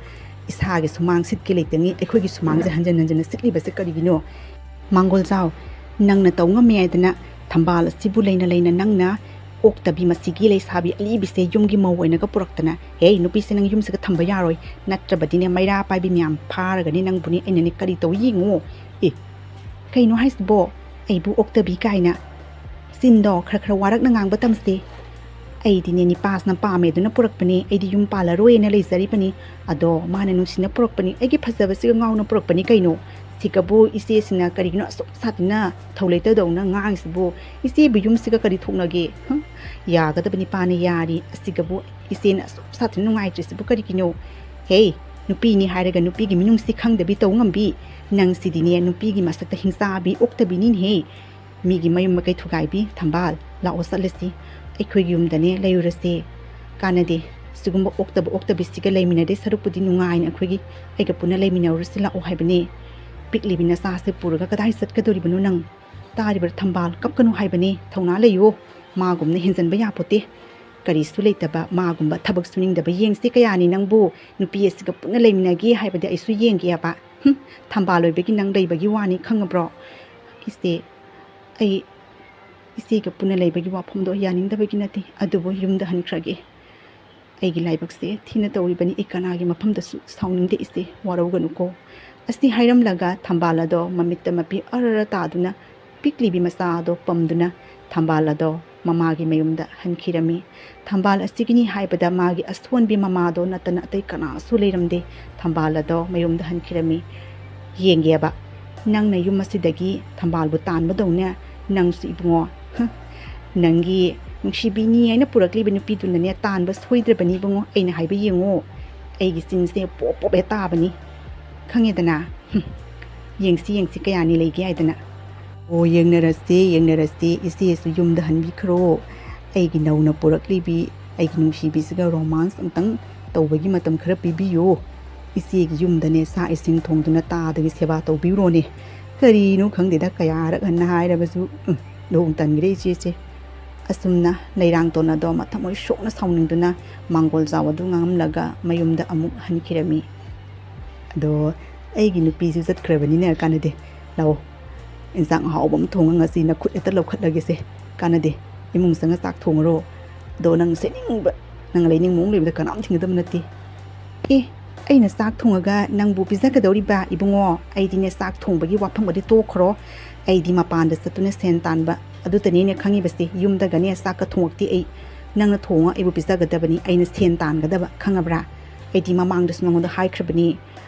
ꯏꯁꯥꯒꯤ ꯁꯨꯃꯥꯡ ꯁꯤꯠꯀꯦ ꯂꯩꯇꯉꯩ ꯑꯩꯈꯣꯏꯒꯤ ꯁꯨꯃꯥꯡꯁꯦ ꯍꯟꯖꯟ ꯍꯟꯖꯟꯅ ꯁꯤꯠꯂꯤꯕꯁꯦ ꯀꯔꯤꯒꯤꯅꯣ? ꯃꯥꯡꯒꯣꯜ ꯆꯥꯎ, ꯅꯪꯅ ꯇꯧ ꯉꯝꯃꯦ ꯍꯥꯏꯗꯅ ꯊꯝꯕꯥꯜ ꯑꯁꯤꯕꯨ ꯂꯩꯅ ꯂꯩꯅ ꯅꯪꯅ ꯑꯣꯛꯇꯕꯤ ꯃꯁꯤꯒꯤ ꯂꯩꯁꯥꯕꯤ ꯑꯂꯤꯕꯤꯁꯦ ꯌꯨꯝꯒꯤ ꯃꯧ ꯑꯣꯏꯅꯒ ꯄꯨꯔꯛꯇꯅ, "ꯍꯦ, ꯅꯨꯄꯤꯁꯦ ꯅꯪ ꯌꯨꯝꯁꯤꯒ ꯊꯝꯕ ꯌꯥꯔꯣꯏ, ꯅꯠꯇ꯭ꯔꯕꯗꯤꯅꯦ ꯃꯩꯔꯥ ꯄꯥꯏꯕꯤ ꯃꯌꯥꯝ ꯐꯥꯔꯒꯅꯤ ꯅꯪꯕꯨꯅꯦ ꯑꯩꯅꯅꯦ ꯀꯔꯤ ꯇꯧ ꯌꯦꯡꯉꯣ"꯫ ꯑꯦ, ꯀꯩꯅꯣ ꯍꯥꯏꯁꯤꯕꯣ? ꯑꯩꯕꯨ ꯑꯣꯛꯇꯕꯤ ꯀꯥꯏꯅ꯫ ꯆꯤꯟꯗꯣ ꯈꯔ ꯈꯔ ꯋꯥꯔꯛꯅ ꯉꯥꯡꯕ ꯇꯝꯁꯦ꯫ ꯑꯩꯗꯤꯅꯦ ꯅꯤꯄꯥꯁꯤꯅ ꯄꯥꯝꯃꯦ ꯑꯗꯨꯅ ꯄꯨꯔꯛꯄꯅꯦ, ꯑꯩꯗꯤ ꯌꯨꯝ ꯄꯥꯜꯂꯔꯣꯏꯅ ꯂꯩꯖꯔꯤꯕꯅꯤ꯫ ꯑꯗꯣ ꯃꯥꯅ ꯅꯨꯡꯁꯤꯅ ꯄꯨꯔꯛꯄꯅꯤ, ꯑꯩꯒꯤ ꯐꯖꯕꯁꯤꯒ ꯉꯥꯎꯅ ꯄꯨꯔꯛꯄꯅꯤ ꯀꯩꯅꯣ꯫ ꯁꯤꯒꯕꯨ ꯏꯆꯦꯁꯤꯅ ꯀꯔꯤꯒꯤꯅꯣ ꯑꯁꯨꯛ ꯁꯥꯊꯤꯅ ꯊꯧꯂꯩꯇꯗꯧꯅ ꯉꯥꯡꯉꯤꯁꯤꯕꯨ? ꯏꯆꯦꯕꯨ ꯌꯨꯝꯁꯤꯒ ꯀꯔꯤ ꯊꯣꯛꯅꯒꯦ? ꯍꯝ? ꯌꯥꯒꯗꯕ ꯅꯤꯄꯥꯅ ꯌꯥꯔꯤ, ꯑꯁꯤꯒꯕꯨ ꯏꯆꯦꯅ ꯑꯁꯨꯛ ꯁꯥꯊꯤꯅ ꯅꯨꯡꯉꯥꯏꯇ꯭ꯔꯤꯁꯤꯕꯨ ꯀꯔꯤꯒꯤꯅꯣ? ꯍꯦ, ꯅꯨꯄꯤꯅꯤ ꯍꯥꯏꯔꯒ ꯅꯨꯄꯤꯒꯤ ꯃꯤꯅꯨꯡꯁꯤ ꯈꯪꯗꯕꯤ ꯇꯧ ꯉꯝꯕꯤ? ꯅꯪꯁꯤꯗꯤꯅꯦ ꯅꯨꯄꯤꯒꯤ ꯃꯁꯛꯇ ꯍꯤꯡꯆꯥꯕꯤ ꯑꯣꯛꯇꯕꯤꯅꯤꯅꯦꯍꯦ꯫ ꯃꯤꯒꯤ ꯃꯌꯨꯝ ꯃꯀꯩ ꯊꯨꯒꯥꯏꯕꯤ꯫ ꯊꯝꯕꯥꯜ, ꯂꯥꯛꯑꯣ ꯆꯠꯂꯁꯤ, ꯑꯩꯈꯣꯏꯒꯤ ꯌꯨꯝꯗꯅꯦ ꯂꯩꯔꯨꯔꯁꯦ꯫ ꯀꯥꯟꯅꯗꯦ, ꯁꯤꯒꯨꯝꯕ ꯑꯣꯛꯇꯕ ꯑꯣꯛꯇꯕꯤꯁꯤꯒ ꯂꯩꯃꯤꯟꯅꯗꯦ ꯁꯔꯨꯛꯄꯨꯗꯤ ꯅꯨꯡꯉꯥꯏꯅ ꯑꯩꯈꯣꯏꯒꯤ ꯑꯩꯒ ꯄꯨꯟꯅ ꯂꯩꯃꯤꯟꯅꯔꯨꯔꯁꯤ ꯂꯥꯛꯑꯣ ꯍꯥꯏꯕꯅꯦ꯫ ꯄꯤꯛꯂꯤꯕꯤ ꯅꯆꯥꯁꯦ ꯄꯨꯔꯒ ꯀꯗꯥꯏ ꯆꯠꯀꯗꯣꯔꯤꯕꯅꯣ ꯅꯪ? ꯇꯥꯔꯤꯕ꯭ꯔꯥ ꯊꯝꯕꯥꯜ, ꯀꯞꯀꯅꯨ ꯍꯥꯏꯕꯅꯦ, ꯊꯧꯅꯥ ꯂꯩꯌꯨ꯫ ꯃꯥꯒꯨꯝꯅ ꯍꯦꯟꯖꯟꯕ ꯌꯥꯄꯣꯠꯇꯦ꯫ ꯀꯔꯤꯁꯨ ꯂꯩꯇꯕ ꯃꯥꯒꯨꯝꯕ ꯊꯕꯛ ꯁꯨꯅꯤꯡꯗꯕ ꯌꯦꯡꯁꯤ ꯀꯌꯥꯅꯤ ꯅꯪꯕꯨ? ꯅꯨꯄꯤ ꯑꯁꯤꯒ ꯄꯨꯟꯅ ꯂꯩꯃꯤꯟꯅꯒꯦ ꯍꯥꯏꯕꯗꯤ ꯑꯩꯁꯨ ꯌꯦꯡꯒꯦ ꯍꯥꯏꯕ꯫ ꯍꯨꯝ, ꯊꯝꯕꯥꯜ ꯑꯣꯏꯕꯒꯤ ꯅꯪ ꯂꯩꯕꯒꯤ ꯋꯥꯅꯤ, ꯈꯪꯉꯕ꯭ꯔꯣ? ꯏꯆꯦ, ꯑꯩ ꯏꯆꯦꯒ ꯄꯨꯟꯅ ꯂꯩꯕꯒꯤ ꯋꯥꯐꯝꯗꯣ ꯌꯥꯅꯤꯡꯗꯕꯒꯤ ꯅꯠꯇꯦ, ꯑꯗꯨꯕꯨ ꯌꯨꯝꯗ ꯍꯟꯈ꯭ꯔꯒꯦ꯫ ꯑꯩꯒꯤ ꯂꯥꯏꯕꯛꯁꯦ ꯊꯤꯅ ꯇꯧꯔꯤꯕꯅꯤ, ꯑꯩ ꯀꯅꯥꯒꯤ ꯃꯐꯝꯗꯁꯨ ꯁꯥꯎꯅꯤꯡꯗꯦ ꯏꯆꯦ, ꯋꯥꯔꯧꯒꯅꯨꯀꯣ꯫ ꯑꯁꯤ ꯍꯥꯏꯔꯝꯂꯒ ꯊꯝꯕꯥꯜ ꯑꯗꯣ ꯃꯃꯤꯠꯇ ꯃꯄꯤ ꯑꯔ ꯇꯥꯗꯨꯅ ꯄꯤꯛꯂꯤꯕꯤ ꯃꯆꯥ ꯑꯗꯣ ꯄꯝꯗꯨꯅ ꯊꯝꯕꯥꯜ ꯑꯗꯣ ꯃꯃꯥꯒꯤ ꯃꯌꯨꯝꯗ ꯍꯟꯈꯤꯔꯝꯃꯤ꯫ ꯊꯝꯕꯥꯜ ꯑꯁꯤꯒꯤꯅꯤ ꯍꯥꯏꯕꯗ ꯃꯥꯒꯤ ꯑꯁꯣꯟꯕꯤ ꯃꯃꯥꯗꯣ ꯅꯠꯇꯅ ꯑꯇꯩ ꯀꯅꯥꯁꯨ ꯂꯩꯔꯝꯗꯦ꯫ ꯊꯝꯕꯥꯜ ꯑꯗꯣ ꯃꯌꯨꯝꯗ ꯍꯟꯈꯤꯔꯝꯃꯤ꯫ ꯌꯦꯡꯒꯦꯕ, ꯅꯪꯅ ꯌꯨꯝ ꯑꯁꯤꯗꯒꯤ ꯊꯝꯕꯥꯜꯕꯨ ꯇꯥꯟꯕꯗꯧꯅ ꯅꯪꯁꯨ ꯏꯕꯨꯡꯉꯣ, ꯍ, ꯅꯪꯒꯤ ꯅꯨꯡꯁꯤꯕꯤꯅꯤ ꯍꯥꯏꯅ ꯄꯨꯔꯛꯂꯤꯕ ꯅꯨꯄꯤꯗꯨꯅꯅꯦ ꯇꯥꯟꯕ ꯁꯣꯏꯗ꯭ꯔꯕꯅꯤ ꯏꯕꯨꯡꯉꯣ꯫ ꯑꯩꯅ ꯍꯥꯏꯕ ꯌꯦꯡꯉꯣ, ꯑꯩꯒꯤ ꯆꯤꯟꯁꯦ ꯄꯣꯞ ꯄꯣꯞ ꯍꯦꯛ ꯇꯥꯕꯅꯤ, ꯈꯪꯉꯦꯗꯅ꯫ ꯍꯨꯝ, ꯌꯦꯡꯁꯤ ꯌꯦꯡꯁꯤ ꯀꯌꯥꯅꯤ ꯂꯩꯒꯦ ꯍꯥꯏꯗꯅ꯫ ꯑꯣ, ꯌꯦꯡꯅꯔꯁꯤ ꯌꯦꯡꯅꯔꯁꯤ, ꯏꯆꯦꯁꯨ ꯌꯨꯝꯗ ꯍꯟꯕꯤꯈ꯭ꯔꯣ꯫ ꯑꯩꯒꯤ ꯅꯧꯅ ꯄꯨꯔꯛꯂꯤꯕꯤ ꯑꯩꯒꯤ ꯅꯨꯡꯁꯤꯕꯤꯁꯤꯒ ꯔꯣꯃꯥꯟꯁ ꯑꯝꯇꯪ ꯇꯧꯕꯒꯤ ꯃꯇꯝ ꯈꯔ ꯄꯤꯕꯤꯌꯨ꯫ ꯏꯆꯦꯒꯤ ꯌꯨꯝꯗꯅꯦ ꯆꯥꯛ ꯏꯁꯤꯡ ꯊꯣꯡꯗꯨꯅ ꯇꯥꯗꯒꯤ ꯁꯦꯕꯥ ꯇꯧꯕꯤꯔꯣꯅꯦ꯫ ꯀꯔꯤꯅꯣ ꯈꯪꯗꯦꯗ, ꯀꯌꯥꯔꯛ ꯍꯟꯅ ꯍꯥꯏꯔꯕꯁꯨ, ꯎꯝ, ꯂꯨꯍꯣꯡ ꯇꯟꯈ꯭ꯔꯦ ꯏꯆꯦꯁꯦ꯫ ꯑꯁꯨꯝꯅ ꯂꯩꯔꯥꯡꯇꯣꯟ ꯑꯗꯣ ꯃꯊꯃꯣꯏ ꯁꯣꯛꯅ ꯁꯥꯎꯅꯤꯡꯗꯨꯅ ꯃꯥꯡꯒꯣꯜ ꯖꯥꯎ ꯑꯗꯨ ꯉꯥꯡꯂꯝꯂꯒ ꯃꯌꯨꯝꯗ ꯑꯃꯨꯛ ꯍꯟꯈꯤꯔꯝꯃꯤ꯫ ꯑꯗꯣ ꯑꯩꯒꯤ ꯅꯨꯄꯤꯁꯨ ꯆꯠꯈ꯭ꯔꯕꯅꯤꯅ ꯀꯥꯟꯅꯗꯦ꯫ ꯂꯥꯛꯑꯣ, ꯏꯟꯁꯥꯡ ꯑꯍꯥꯎꯕ ꯑꯃ ꯊꯣꯡꯉ ꯉꯁꯤ ꯅꯈꯨꯠ ꯍꯦꯛꯇ ꯂꯧꯈꯠꯂꯒꯦꯁꯦ꯫ ꯀꯥꯟꯅꯗꯦ, ꯏꯃꯨꯡ ꯆꯪꯉ ꯆꯥꯛ ꯊꯣꯡꯉꯔꯣ꯫ ꯑꯗꯣ ꯅꯪ ꯁꯦꯠꯅꯤꯡꯕ, ꯅꯪ ꯂꯩꯅꯤꯡ ꯃꯑꯣꯡ ꯂꯩꯕꯗ ꯀꯅꯥꯝ ꯊꯤꯡꯒꯗꯕ ꯅꯠꯇꯦ꯫ ꯑꯦ, ꯑꯩꯅ ꯆꯥꯛ ꯊꯣꯡꯉꯒ ꯅꯪꯕꯨ ꯄꯤꯖꯒꯗꯧꯔꯤꯕ ꯏꯕꯨꯡꯉꯣ? ꯑꯩꯗꯤꯅꯦ ꯆꯥꯛ ꯊꯣꯡꯕꯒꯤ ꯋꯥꯐꯝꯒꯗꯤ ꯇꯣꯛꯈ꯭ꯔꯣ꯫ ꯑꯩꯗꯤ ꯃꯄꯥꯟꯗ ꯆꯠꯇꯨꯅ ꯁꯦꯟ ꯇꯥꯟꯕ ꯑꯗꯨꯇꯅꯤꯅꯦ ꯈꯪꯉꯤꯕꯁꯦ꯫ ꯌꯨꯝꯗꯒꯅꯦ ꯆꯥꯛꯀ ꯊꯣꯡꯉꯛꯇꯦ ꯑꯩ꯫ ꯅꯪꯅ ꯊꯣꯡꯉ ꯑꯩꯕꯨ ꯄꯤꯖꯒꯗꯕꯅꯤ, ꯑꯩꯅ ꯁꯦꯟ ꯇꯥꯟꯒꯗꯕ, ꯈꯪꯉꯕ꯭ꯔꯥ? ꯑꯩꯗꯤ ꯃꯃꯥꯡꯗꯁꯨ ꯅꯉꯣꯟꯗ ꯍꯥꯏꯈ꯭ꯔꯕꯅꯤ,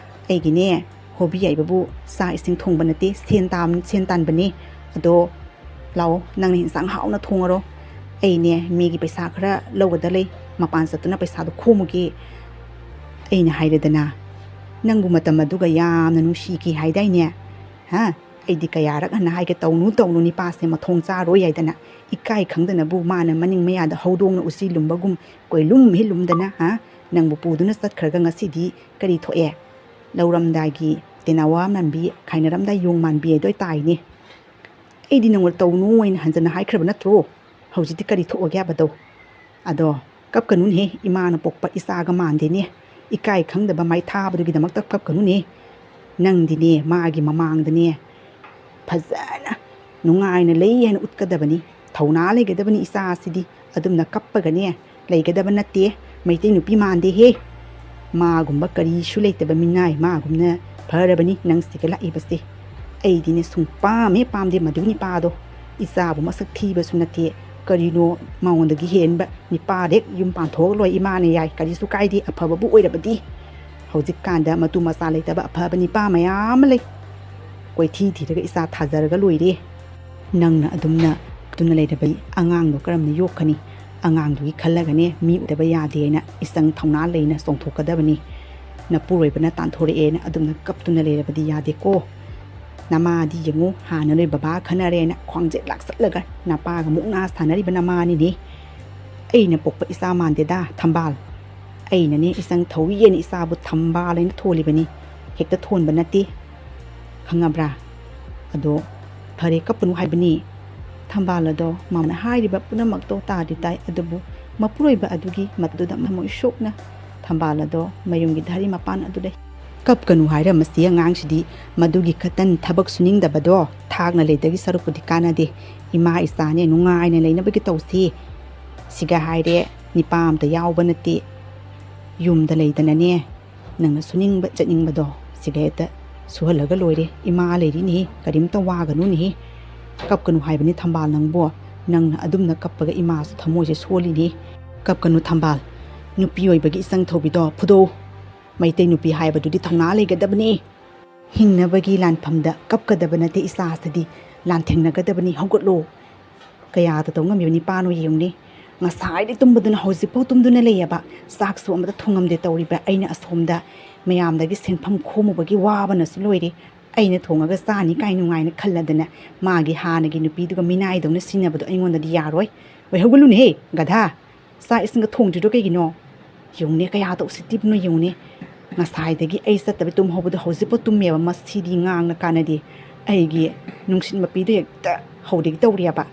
ꯑꯩꯒꯤꯅꯦ ꯍꯣꯕꯤ ꯍꯥꯏꯕꯕꯨ ꯆꯥꯛ ꯏꯁꯤꯡ ꯊꯣꯡꯕ ꯅꯠꯇꯦ, ꯁꯦꯟ ꯇꯥꯟ-, ꯁꯦꯟ ꯇꯥꯟꯕꯅꯤ꯫ ꯑꯗꯣ ꯂꯥꯛꯑꯣ, ꯅꯪꯅ ꯏꯟꯁꯥꯡ ꯍꯥꯎꯅ ꯊꯣꯡꯉꯔꯣ꯫ ꯑꯩꯅꯦ ꯃꯤꯒꯤ ꯄꯩꯁꯥ ꯈꯔ ꯂꯧꯒꯗ ꯂꯩ, ꯃꯄꯥꯟ ꯆꯠꯇꯨꯅ ꯄꯩꯁꯥꯗꯣ ꯈꯣꯝꯃꯨꯒꯦ꯫ ꯑꯩꯅ ꯍꯥꯏꯔꯦꯗꯅ, "ꯅꯪꯕꯨ ꯃꯇꯝ ꯑꯗꯨꯒ ꯌꯥꯝꯅ ꯅꯨꯡꯁꯤꯈꯤ ꯍꯥꯏꯗꯥꯏꯅꯦ? ꯍꯥ? ꯑꯩꯗꯤ ꯀꯌꯥꯔꯛ ꯍꯟꯅ ꯍꯥꯏꯒꯦ, ꯇꯧꯅꯨ, ꯇꯧꯅꯨ, ꯅꯤꯄꯥꯁꯦ ꯃꯊꯣꯡ ꯆꯥꯔꯣꯏ" ꯍꯥꯏꯗꯅ꯫ ꯏꯀꯥꯏ ꯈꯪꯗꯅꯕꯨ ꯃꯥꯅ ꯃꯅꯤꯡ ꯃꯌꯥꯗ ꯍꯧꯗꯣꯡꯅ ꯎꯆꯤ ꯂꯨꯝꯕꯒꯨꯝ ꯀꯣꯏꯂꯨꯝ ꯍꯦꯛ ꯂꯨꯝꯗꯅ, ꯍꯥ? ꯅꯪꯕꯨ ꯄꯨꯗꯨꯅ ꯆꯠꯈ꯭ꯔꯒ ꯉꯁꯤꯗꯤ ꯀꯔꯤ ꯊꯣꯛꯑꯦ? ꯂꯧꯔꯝꯗꯥꯏꯒꯤ ꯇꯦꯅꯋꯥ ꯃꯥꯟꯕꯤ, ꯈꯥꯏꯅꯔꯝꯗꯥꯏ ꯌꯣꯡ ꯃꯥꯟꯕꯤ ꯍꯥꯏꯗꯣ ꯇꯥꯏꯅꯦ꯫ ꯑꯩꯗꯤ ꯅꯉꯣꯟꯗ ꯇꯧꯅꯨ ꯍꯥꯏꯅ ꯍꯟꯖꯟꯅ ꯍꯥꯏꯈ꯭ꯔꯕ ꯅꯠꯇ꯭ꯔꯣ? ꯍꯧꯖꯤꯛꯇꯤ ꯀꯔꯤ ꯊꯣꯛꯑꯒꯦ ꯍꯥꯏꯕꯗꯣ? ꯑꯗꯣ ꯀꯞꯀꯅꯨꯅꯦꯍꯦ, ꯏꯃꯥꯅ ꯄꯣꯛꯄ ꯏꯆꯥꯒ ꯃꯥꯟꯗꯦꯅꯦ꯫ ꯏꯀꯥꯏ ꯈꯪꯗꯕ ꯃꯥꯏ ꯊꯥꯕꯗꯨꯒꯤꯗꯃꯛꯇ ꯀꯞꯀꯅꯨꯅꯦ꯫ ꯅꯪꯗꯤꯅꯦ ꯃꯥꯒꯤ ꯃꯃꯥꯡꯗꯅꯦ ꯐꯖꯅ ꯅꯨꯡꯉꯥꯏꯅ ꯂꯩ ꯍꯥꯏꯅ ꯎꯠꯀꯗꯕꯅꯤ꯫ ꯊꯧꯅꯥ ꯂꯩꯒꯗꯕꯅꯤ ꯏꯆꯥꯁꯤꯗꯤ꯫ ꯑꯗꯨꯝꯅ ꯀꯞꯄꯒꯅꯦ ꯂꯩꯒꯗꯕ ꯅꯠꯇꯦ꯫ ꯃꯩꯇꯩ ꯅꯨꯄꯤ ꯃꯥꯟꯗꯦꯍꯦ꯫ ꯃꯥꯒꯨꯝꯕ ꯀꯔꯤꯁꯨ ꯂꯩꯇꯕ ꯃꯤꯅꯥꯏ ꯃꯥꯒꯨꯝꯅ ꯐꯔꯕꯅꯤ ꯅꯪ ꯁꯤꯗ ꯂꯥꯛꯏꯕꯁꯦ꯫ ꯑꯩꯗꯤꯅꯦ ꯁꯨꯡꯄꯥꯝ ꯍꯦꯛ ꯄꯥꯝꯗꯦ ꯃꯗꯨ ꯅꯤꯄꯥꯗꯣ꯫ ꯏꯆꯥꯕꯨ ꯃꯁꯛ ꯊꯤꯕꯁꯨ ꯅꯠꯇꯦ꯫ ꯀꯔꯤꯅꯣ ꯃꯉꯣꯟꯗꯒꯤ ꯍꯦꯟꯕ ꯅꯤꯄꯥꯗ ꯍꯦꯛ ꯌꯨꯝ ꯄꯥꯟꯊꯣꯛꯑ ꯂꯣꯏ ꯏꯃꯥꯅ ꯌꯥꯏ꯫ ꯀꯔꯤꯁꯨ ꯀꯥꯏꯗꯦ, ꯑꯐꯕꯕꯨ ꯑꯣꯏꯔꯕꯗꯤ꯫ ꯍꯧꯖꯤꯛꯀꯥꯟꯗ ꯃꯇꯨ ꯃꯆꯥ ꯂꯩꯇꯕ ꯑꯐꯕ ꯅꯤꯄꯥ ꯃꯌꯥꯝ ꯑꯃ ꯂꯩ꯫ ꯀꯣꯏꯊꯤ ꯊꯤꯔꯒ ꯏꯆꯥ ꯊꯥꯖꯔꯒ ꯂꯣꯏꯔꯦ꯫ ꯅꯪꯅ ꯑꯗꯨꯝꯅ ꯀꯞꯇꯨꯅ ꯂꯩꯔꯕꯗꯤ ꯑꯉꯥꯡꯗꯣ ꯀꯔꯝꯅ ꯌꯣꯛꯀꯅꯤ? ꯑꯉꯥꯡꯗꯨꯒꯤ ꯈꯜꯂꯒꯅꯦ ꯃꯤ ꯑꯣꯏꯗꯕ ꯌꯥꯗꯦꯅ ꯏꯆꯪ ꯊꯧꯅꯥ ꯂꯩꯅ ꯆꯣꯡꯊꯣꯛꯀꯗꯕꯅꯤ꯫ ꯅꯄꯨꯔꯣꯏꯕꯅ ꯇꯥꯟꯊꯣꯔꯛꯑꯦꯅ ꯑꯗꯨꯝꯅ ꯀꯞꯇꯨꯅ ꯂꯩꯔꯕꯗꯤ ꯌꯥꯗꯦꯀꯣ꯫ ꯅꯃꯥꯗꯤ ꯌꯦꯡꯉꯨ, ꯍꯥꯟꯅ ꯅꯣꯏ ꯕꯕꯥ ꯈꯟꯅꯔꯦꯅ ꯈ꯭ꯋꯥꯡꯖꯦꯠ ꯂꯥꯛꯆꯠꯂꯒ ꯅꯄꯥꯒ ꯃꯨꯛꯅꯥ ꯁꯥꯟꯅꯔꯤꯕ ꯅꯃꯥꯅꯤꯅꯦ꯫ ꯑꯩꯅ ꯄꯣꯛꯄ ꯏꯆꯥ ꯃꯥꯟꯗꯦꯗ, ꯊꯝꯕꯥꯜ꯫ ꯑꯩꯅꯅꯦ ꯏꯆꯪ ꯊꯧꯏꯑꯅ ꯏꯆꯥꯕꯨ ꯊꯝꯕꯥꯜ ꯍꯥꯏꯅ ꯊꯣꯜꯂꯤꯕꯅꯤ, ꯍꯦꯛꯇ ꯊꯣꯟꯕ ꯅꯠꯇꯦ, ꯈꯪꯉꯕ꯭ꯔꯥ? ꯑꯗꯣ ꯐꯔꯦ, ꯀꯞꯄꯅꯨ ꯍꯥꯏꯕꯅꯤ꯫ ꯊꯝꯕꯥꯜ ꯑꯗꯣ ꯃꯥꯃꯅ ꯍꯥꯏꯔꯤꯕ ꯄꯨꯝꯅꯃꯛꯇꯣ ꯇꯥꯗꯤ ꯇꯥꯏ, ꯑꯗꯨꯕꯨ ꯃꯄꯨꯔꯣꯏꯕ ꯑꯗꯨꯒꯤ ꯃꯗꯨꯗ ꯊꯃꯣꯏ ꯁꯣꯛꯅ ꯊꯝꯕꯥꯜ ꯑꯗꯣ ꯃꯌꯨꯝꯒꯤ ꯙꯔꯤ ꯃꯄꯥꯟ ꯑꯗꯨꯗ "ꯀꯞꯀꯅꯨ ꯍꯥꯏꯔ ꯃꯁꯤ ꯑꯉꯥꯡꯁꯤꯗꯤ, ꯃꯗꯨꯒꯤ ꯀꯇꯟ ꯊꯕꯛ ꯁꯨꯅꯤꯡꯗꯕꯗꯣ ꯊꯥꯛꯅ ꯂꯩꯗꯒꯤ ꯁꯔꯨꯛꯄꯨꯗꯤ ꯀꯥꯟꯅꯗꯦ꯫ ꯏꯃꯥ ꯏꯆꯥꯅꯦ ꯅꯨꯡꯉꯥꯏꯅ ꯂꯩꯅꯕꯒꯤ ꯇꯧꯁꯤ꯫ ꯁꯤꯒ ꯍꯥꯏꯔꯦ ꯅꯤꯄꯥ ꯑꯝꯇ ꯌꯥꯎꯕ ꯅꯠꯇꯦ꯫ ꯌꯨꯝꯗ ꯂꯩꯗꯅꯅꯦ ꯅꯪꯅ ꯁꯨꯅꯤꯡꯕ ꯆꯠꯅꯤꯡꯕꯗꯣ ꯁꯤꯒ ꯍꯦꯛꯇ ꯁꯨꯍꯜꯂꯒ ꯂꯣꯏꯔꯦ꯫ ꯏꯃꯥ ꯂꯩꯔꯤꯅꯤ, ꯀꯔꯤꯝꯇ ꯋꯥꯒꯅꯨꯅꯦ꯫ ꯀꯞꯀꯅꯨ ꯍꯥꯏꯕꯅꯤ ꯊꯝꯕꯥꯜ ꯅꯪꯕꯨ꯫ ꯅꯪꯅ ꯑꯗꯨꯝꯅ ꯀꯞꯄꯒ ꯏꯃꯥꯁꯨ ꯊꯃꯣꯏꯁꯦ ꯁꯣꯜꯂꯤꯅꯤ꯫ ꯀꯞꯀꯅꯨ ꯊꯝꯕꯥꯜ, ꯅꯨꯄꯤ ꯑꯣꯏꯕꯒꯤ ꯏꯆꯪ ꯊꯧꯕꯤꯗꯣ ꯐꯨꯗꯣꯛꯎ꯫ ꯃꯩꯇꯩ ꯅꯨꯄꯤ ꯍꯥꯏꯕꯗꯨꯗꯤ ꯊꯧꯅꯥ ꯂꯩꯒꯗꯕꯅꯤ꯫ ꯍꯤꯡꯅꯕꯒꯤ ꯂꯥꯟꯐꯝꯗ ꯀꯞꯀꯗꯕ ꯅꯠꯇꯦ ꯏꯆꯥꯁꯤꯗꯤ, ꯂꯥꯟꯊꯦꯡꯅꯒꯗꯕꯅꯤ꯫ ꯍꯧꯒꯠꯂꯣ꯫ ꯀꯌꯥꯗ ꯇꯧ ꯉꯝꯃꯤꯕ ꯅꯤꯄꯥꯅꯣ ꯌꯦꯡꯉꯨꯅꯦ꯫ ꯉꯁꯥꯏꯗꯤ ꯇꯨꯝꯕꯗꯨꯅ ꯍꯧꯖꯤꯛꯐꯥꯎ ꯇꯨꯝꯗꯨꯅ ꯂꯩꯌꯦꯕ꯫ ꯆꯥꯛꯁꯨ ꯑꯃꯇ ꯊꯣꯡꯉꯝꯗꯦ ꯇꯧꯔꯤꯕ꯫ ꯑꯩꯅ ꯑꯁꯣꯝꯗ ꯃꯌꯥꯝꯗꯒꯤ ꯁꯦꯟꯐꯝ ꯈꯣꯝꯃꯨꯕꯒꯤ ꯋꯥꯕꯅꯁꯨ ꯂꯣꯏꯔꯦ꯫ ꯑꯩꯅ ꯊꯣꯡꯉꯒ ꯆꯥꯅꯤ ꯀꯥꯏ ꯅꯨꯡꯉꯥꯏꯅ ꯈꯜꯂꯗꯅ ꯃꯥꯒꯤ ꯍꯥꯟꯅꯒꯤ ꯅꯨꯄꯤꯗꯨꯒ ꯃꯤꯅꯥꯏꯗꯧꯅ ꯁꯤꯟꯅꯕꯗꯣ ꯑꯩꯉꯣꯟꯗꯗꯤ ꯌꯥꯔꯣꯏ꯫ ꯍꯣꯏ, ꯍꯧꯒꯠꯂꯨꯅꯦꯍꯦ, ꯒꯙꯥ꯫ ꯆꯥꯛ ꯏꯁꯤꯡꯒ ꯊꯣꯡꯗ꯭ꯔꯤꯗꯣ ꯀꯩꯒꯤꯅꯣ? ꯌꯦꯡꯉꯨꯅꯦ, ꯀꯌꯥꯗ ꯎꯁꯤꯠꯇ꯭ꯔꯤꯕꯅꯣ ꯌꯦꯡꯉꯨꯅꯦ꯫ ꯉꯁꯥꯏꯗꯒꯤ ꯑꯩ ꯆꯠꯇꯕꯤ ꯇꯨꯝꯍꯧꯕꯗꯣ ꯍꯧꯖꯤꯛꯐꯥꯎ ꯇꯨꯝꯃꯦꯕ꯫ ꯃꯁꯤꯗꯤ ꯉꯥꯡꯅ ꯀꯥꯟꯅꯗꯦ꯫ ꯑꯩꯒꯤ ꯅꯨꯡꯁꯤꯠ ꯃꯄꯤꯗꯣ ꯍꯦꯛꯇ ꯍꯧꯗꯒꯤ ꯇꯧꯔꯤꯑꯕ꯫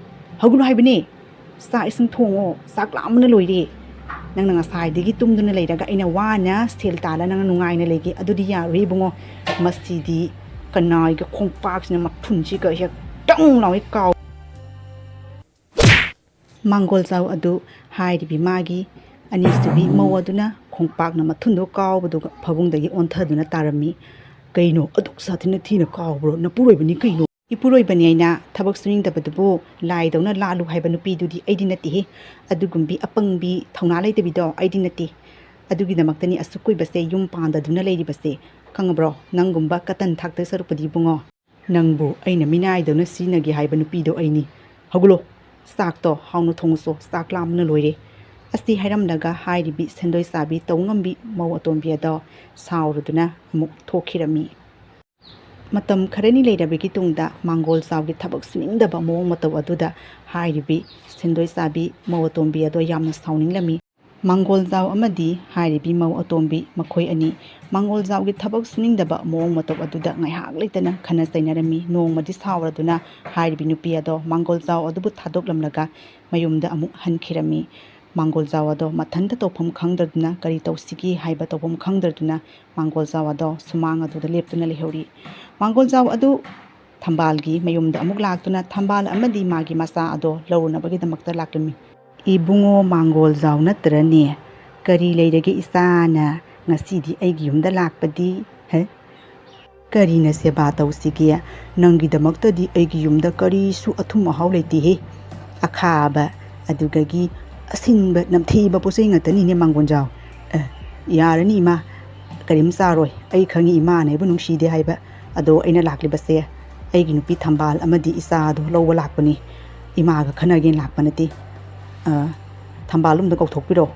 ꯍꯧꯒꯠꯂꯨ ꯍꯥꯏꯕꯅꯦ꯫ ꯆꯥꯛ ꯏꯁꯤꯡ ꯊꯣꯡꯉꯣ꯫ ꯆꯥꯛ ꯂꯥꯝꯕꯅ ꯂꯣꯏꯔꯦ꯫ ꯅꯪꯅ ꯉꯁꯥꯏꯗꯒꯤ ꯇꯨꯝꯗꯨꯅ ꯂꯩꯔꯒ ꯑꯩꯅ ꯋꯥꯅ ꯁꯦꯜ ꯇꯥꯜꯂ ꯅꯪꯅ ꯅꯨꯡꯉꯥꯏꯅ ꯂꯩꯒꯦ꯫ ꯑꯗꯨꯗꯤ ꯌꯥꯔꯣꯏ ꯏꯕꯨꯡꯉꯣ꯫ ꯃꯁꯤꯗꯤ ꯀꯅꯥꯒꯤ ꯈꯣꯡꯄꯥꯛꯁꯤꯅ ꯃꯊꯨꯟꯁꯤꯒ ꯍꯦꯛ ꯇꯪ ꯂꯥꯎꯏ ꯀꯥꯎ꯫ ꯃꯥꯡꯒꯣꯜꯖꯥꯎ ꯑꯗꯨ ꯍꯥꯏꯔꯤꯕꯤ ꯃꯥꯒꯤ ꯑꯅꯤꯁꯨꯕꯤ ꯃꯧ ꯑꯗꯨꯅ ꯈꯣꯡꯄꯥꯛꯅ ꯃꯊꯨꯟꯗꯣ ꯀꯥꯎꯕꯗꯨꯒ ꯐꯃꯨꯡꯗꯒꯤ ꯑꯣꯟꯊꯗꯨꯅ ꯇꯥꯔꯝꯃꯤ꯫ "ꯀꯩꯅꯣ ꯑꯗꯨꯛ ꯁꯥꯊꯤꯅ ꯊꯤꯅ ꯀꯥꯎꯕ꯭ꯔꯣ? ꯅꯄꯨꯔꯣꯏꯕꯅꯤ ꯀꯩꯅꯣ?" "ꯏꯄꯨꯔꯣꯏꯕꯅꯤ ꯑꯩꯅ ꯊꯕꯛ ꯁꯨꯅꯤꯡꯗꯕꯗꯨꯕꯨ ꯂꯥꯏꯗꯧꯅ ꯂꯥꯜꯂꯨ ꯍꯥꯏꯕ ꯅꯨꯄꯤꯗꯨꯗꯤ ꯑꯩꯗꯤ ꯅꯠꯇꯦꯍꯦ꯫ ꯑꯗꯨꯒꯨꯝꯕꯤ ꯑꯄꯪꯕꯤ ꯊꯧꯅꯥ ꯂꯩꯇꯕꯤꯗꯣ ꯑꯩꯗꯤ ꯅꯠꯇꯦ꯫ ꯑꯗꯨꯒꯤꯗꯃꯛꯇꯅꯤ ꯑꯁꯨꯛ ꯀꯨꯏꯕꯁꯦ ꯌꯨꯝ ꯄꯥꯟꯗꯗꯨꯅ ꯂꯩꯔꯤꯕꯁꯦ꯫ ꯈꯪꯉꯕ꯭ꯔꯣ? ꯅꯪꯒꯨꯝꯕ ꯀꯇꯟ ꯊꯥꯛꯇ ꯁꯔꯨꯛꯄꯨꯗꯤ ꯏꯕꯨꯡꯉꯣ꯫ ꯅꯪꯕꯨ ꯑꯩꯅ ꯃꯤꯅꯥꯏꯗꯧꯅ ꯁꯤꯖꯤꯟꯅꯒꯦ ꯍꯥꯏꯕ ꯅꯨꯄꯤꯗꯣ ꯑꯩꯅꯤ꯫ ꯍꯧꯒꯠꯂꯣ, ꯆꯥꯛꯇꯣ ꯍꯥꯎꯅ ꯊꯣꯡꯉꯨꯆꯣ, ꯆꯥꯛ ꯂꯥꯝꯕꯅ ꯂꯣꯏꯔꯦ꯫" ꯑꯁꯤ ꯍꯥꯏꯔꯝꯂꯒ ꯍꯥꯏꯔꯤꯕꯤ ꯁꯦꯟꯗꯣꯏ ꯆꯥꯕꯤ ꯇꯧꯉꯝꯕꯤ ꯃꯧ ꯑꯇꯣꯝꯕꯤ ꯑꯗꯣ ꯁꯥꯎꯔꯗꯨꯅ ꯑꯃꯨꯛ ꯊꯣꯛꯈꯤꯔꯝꯃꯤ꯫ ꯃꯇꯝ ꯈꯔꯅꯤ ꯂꯩꯔꯕꯒꯤ ꯇꯨꯡꯗ ꯃꯥꯡꯒꯣꯜ ꯆꯥꯎꯒꯤ ꯊꯕꯛ ꯁꯨꯅꯤꯡꯗꯕ ꯃꯑꯣꯡ ꯃꯇꯧ ꯑꯗꯨꯗ ꯍꯥꯏꯔꯤꯕꯤ ꯁꯦꯟꯗꯣꯏ ꯆꯥꯕꯤ ꯃꯧ ꯑꯇꯣꯝꯕꯤ ꯑꯗꯣ ꯌꯥꯝꯅ ꯁꯥꯎꯅꯤꯡꯂꯝꯃꯤ꯫ ꯃꯥꯡꯒꯣꯜꯖꯥꯎ ꯑꯃꯗꯤ ꯍꯥꯏꯔꯤꯕꯤ ꯃꯧ ꯑꯇꯣꯝꯕꯤ ꯃꯈꯣꯏ ꯑꯅꯤ ꯃꯥꯡꯒꯣꯜꯖꯥꯎꯒꯤ ꯊꯕꯛ ꯁꯨꯅꯤꯡꯗꯕ ꯃꯑꯣꯡ ꯃꯇꯧ ꯑꯗꯨꯗ ꯉꯥꯏꯍꯥꯛ ꯂꯩꯇꯅ ꯈꯟꯅ ꯆꯩꯅꯔꯝꯃꯤ꯫ ꯅꯣꯡꯃꯗꯤ ꯁꯥꯎꯔꯗꯨꯅ ꯍꯥꯏꯔꯤꯕꯤ ꯅꯨꯄꯤ ꯑꯗꯣ ꯃꯥꯡꯒꯣꯜꯖꯥꯎ ꯑꯗꯨꯕꯨ ꯊꯥꯗꯣꯛꯂꯝꯂꯒ ꯃꯌꯨꯝꯗ ꯑꯃꯨꯛ ꯍꯟꯈꯤꯔꯝꯃꯤ꯫ ꯃꯥꯡꯒꯣꯜꯖꯥꯎ ꯑꯗꯣ ꯃꯊꯟꯇ ꯇꯧꯐꯝ ꯈꯪꯗ꯭ꯔꯗꯨꯅ, ꯀꯔꯤ ꯇꯧꯁꯤꯒꯦ ꯍꯥꯏꯕ ꯇꯧꯐꯝ ꯈꯪꯗ꯭ꯔꯗꯨꯅ, ꯃꯥꯡꯒꯣꯜꯖꯥꯎ ꯑꯗꯣ ꯁꯨꯃꯥꯡ ꯑꯗꯨꯗ ꯂꯦꯞꯇꯨꯅ ꯂꯩꯍꯧꯔꯤ꯫ ꯃꯥꯡꯒꯣꯜꯖꯥꯎ ꯑꯗꯨ ꯊꯝꯕꯥꯜꯒꯤ ꯃꯌꯨꯝꯗ ꯑꯃꯨꯛ ꯂꯥꯛꯇꯨꯅ ꯊꯝꯕꯥꯜ ꯑꯃꯗꯤ ꯃꯥꯒꯤ ꯃꯆꯥ ꯑꯗꯣ ꯂꯧꯔꯨꯅꯕꯒꯤꯗꯃꯛꯇ ꯂꯥꯛꯂꯝꯃꯤ꯫ "ꯏꯕꯨꯡꯉꯣ ꯃꯥꯡꯒꯣꯜꯖꯥꯎ ꯅꯠꯇ꯭ꯔꯅꯦ? ꯀꯔꯤ ꯂꯩꯔꯒꯦ ꯏꯆꯥꯅ ꯉꯁꯤꯗꯤ ꯑꯩꯒꯤ ꯌꯨꯝꯗ ꯂꯥꯛꯄꯗꯤ? ꯍꯦ? ꯀꯔꯤꯅ ꯁꯦꯕꯥ ꯇꯧꯁꯤꯒꯦ? ꯅꯪꯒꯤꯗꯃꯛꯇꯗꯤ ꯑꯩꯒꯤ ꯌꯨꯝꯗ ꯀꯔꯤꯁꯨ ꯑꯊꯨꯝ ꯑꯍꯥꯎ ꯂꯩꯇꯦꯍꯦ꯫ ꯑꯈꯥꯕ, ꯑꯗꯨꯗꯒꯤ ꯑꯁꯤꯟꯕ, ꯅꯝꯊꯤꯕ ꯄꯣꯠ ꯆꯩ ꯉꯥꯛꯇꯅꯤꯅꯦ, ꯃꯥꯡꯒꯣꯟꯖꯥꯎ꯫ ꯑꯦ, ꯌꯥꯔꯅꯤ ꯏꯃꯥ, ꯀꯔꯤꯝ ꯆꯥꯔꯣꯏ꯫ ꯑꯩ ꯈꯪꯉꯤ ꯏꯃꯥꯅ ꯑꯩꯕꯨ ꯅꯨꯡꯁꯤꯗꯦ ꯍꯥꯏꯕ꯫ ꯑꯗꯣ ꯑꯩꯅ ꯂꯥꯛꯂꯤꯕꯁꯦ ꯑꯩꯒꯤ ꯅꯨꯄꯤ ꯊꯝꯕꯥꯜ ꯑꯃꯗꯤ ꯏꯆꯥꯗꯣ ꯂꯧꯕ ꯂꯥꯛꯄꯅꯤ꯫ ꯏꯃꯥꯒ ꯈꯟꯅꯒꯦꯅ ꯂꯥꯛꯄ ꯅꯠꯇꯦ꯫ ꯑ, ꯊꯝꯕꯥꯜ ꯑꯃꯗ ꯀꯧꯊꯣꯛꯄꯤꯔꯣ꯫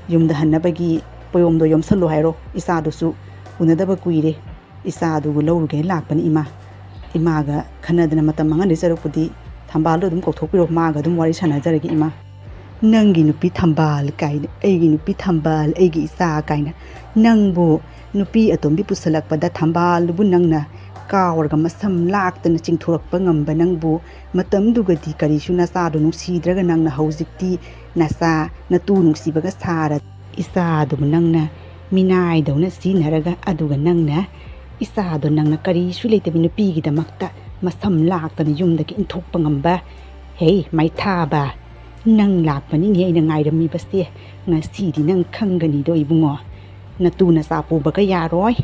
ꯌꯨꯝꯗ ꯍꯟꯅꯕꯒꯤ ꯄꯣꯌꯣꯝꯗꯣ ꯌꯣꯝꯁꯜꯂꯨ ꯍꯥꯏꯔꯣ꯫ ꯏꯆꯥꯗꯨꯁꯨ ꯎꯅꯗꯕ ꯀꯨꯏꯔꯦ꯫ ꯏꯆꯥꯗꯨꯕꯨ ꯂꯧꯔꯨꯒꯦꯅ ꯂꯥꯛꯄꯅꯤ ꯏꯃꯥ꯫ ꯏꯃꯥꯒ ꯈꯟꯅꯗꯅ ꯃꯇꯝ ꯃꯥꯡꯍꯟꯗꯣꯏ ꯁꯔꯨꯛꯄꯨꯗꯤ ꯊꯝꯕꯥꯜꯗꯣ ꯑꯗꯨꯝ ꯀꯧꯊꯣꯛꯄꯤꯔꯣ, ꯃꯥꯒ ꯑꯗꯨꯝ ꯋꯥꯔꯤ ꯁꯥꯟꯅꯖꯔꯒꯦ ꯏꯃꯥ꯫" "ꯅꯪꯒꯤ ꯅꯨꯄꯤ ꯊꯝꯕꯥꯜ ꯀꯥꯏꯅ, ꯑꯩꯒꯤ ꯅꯨꯄꯤ ꯊꯝꯕꯥꯜ, ꯑꯩꯒꯤ ꯏꯆꯥ ꯀꯥꯏꯅ, ꯅꯪꯕꯨ ꯅꯨꯄꯤ ꯑꯇꯣꯝꯕꯤ ꯄꯨꯁꯜꯂꯛꯄꯗ ꯊꯝꯕꯥꯜꯗꯨꯕꯨ ꯅꯪꯅ ꯀꯥꯎꯔꯒ ꯃꯁꯝ ꯂꯥꯛꯇꯅ ꯆꯤꯡꯊꯣꯔꯛꯄ ꯉꯝꯕ ꯅꯪꯕꯨ, ꯃꯇꯝꯗꯨꯒꯗꯤ ꯀꯔꯤꯁꯨ ꯅꯆꯥꯗꯣ ꯅꯨꯡꯁꯤꯗ꯭ꯔꯒ ꯅꯪꯅ ꯍꯧꯖꯤꯛꯇꯤ ꯅꯆꯥ ꯅꯇꯨ ꯅꯨꯡꯁꯤꯕꯒ ꯁꯥꯔ ꯏꯆꯥꯗꯨꯕꯨ ꯅꯪꯅ ꯃꯤꯅꯥꯏꯗꯧꯅ ꯁꯤꯖꯤꯟꯅꯔꯒ, ꯑꯗꯨꯒ ꯅꯪꯅ ꯏꯆꯥꯗꯣ ꯅꯪꯅ ꯀꯔꯤꯁꯨ ꯂꯩꯇꯕ ꯅꯨꯄꯤꯒꯤꯗꯃꯛꯇ ꯃꯁꯝ ꯂꯥꯛꯇꯅ ꯌꯨꯝꯗꯒꯤ ꯏꯟꯊꯣꯛꯄ ꯉꯝꯕ? ꯍꯦ ꯃꯩꯊꯥꯕ, ꯅꯪ ꯂꯥꯛꯄꯅꯤꯅꯦ ꯑꯩꯅ ꯉꯥꯏꯔꯝꯃꯤꯕꯁꯦ꯫ ꯉꯁꯤꯗꯤ ꯅꯪ ꯈꯪꯒꯅꯤꯗꯣ ꯏꯕꯨꯡꯉꯣ꯫ ꯅꯇꯨ ꯅꯆꯥ ꯄꯨꯕꯒ ꯌꯥꯔꯣꯏ꯫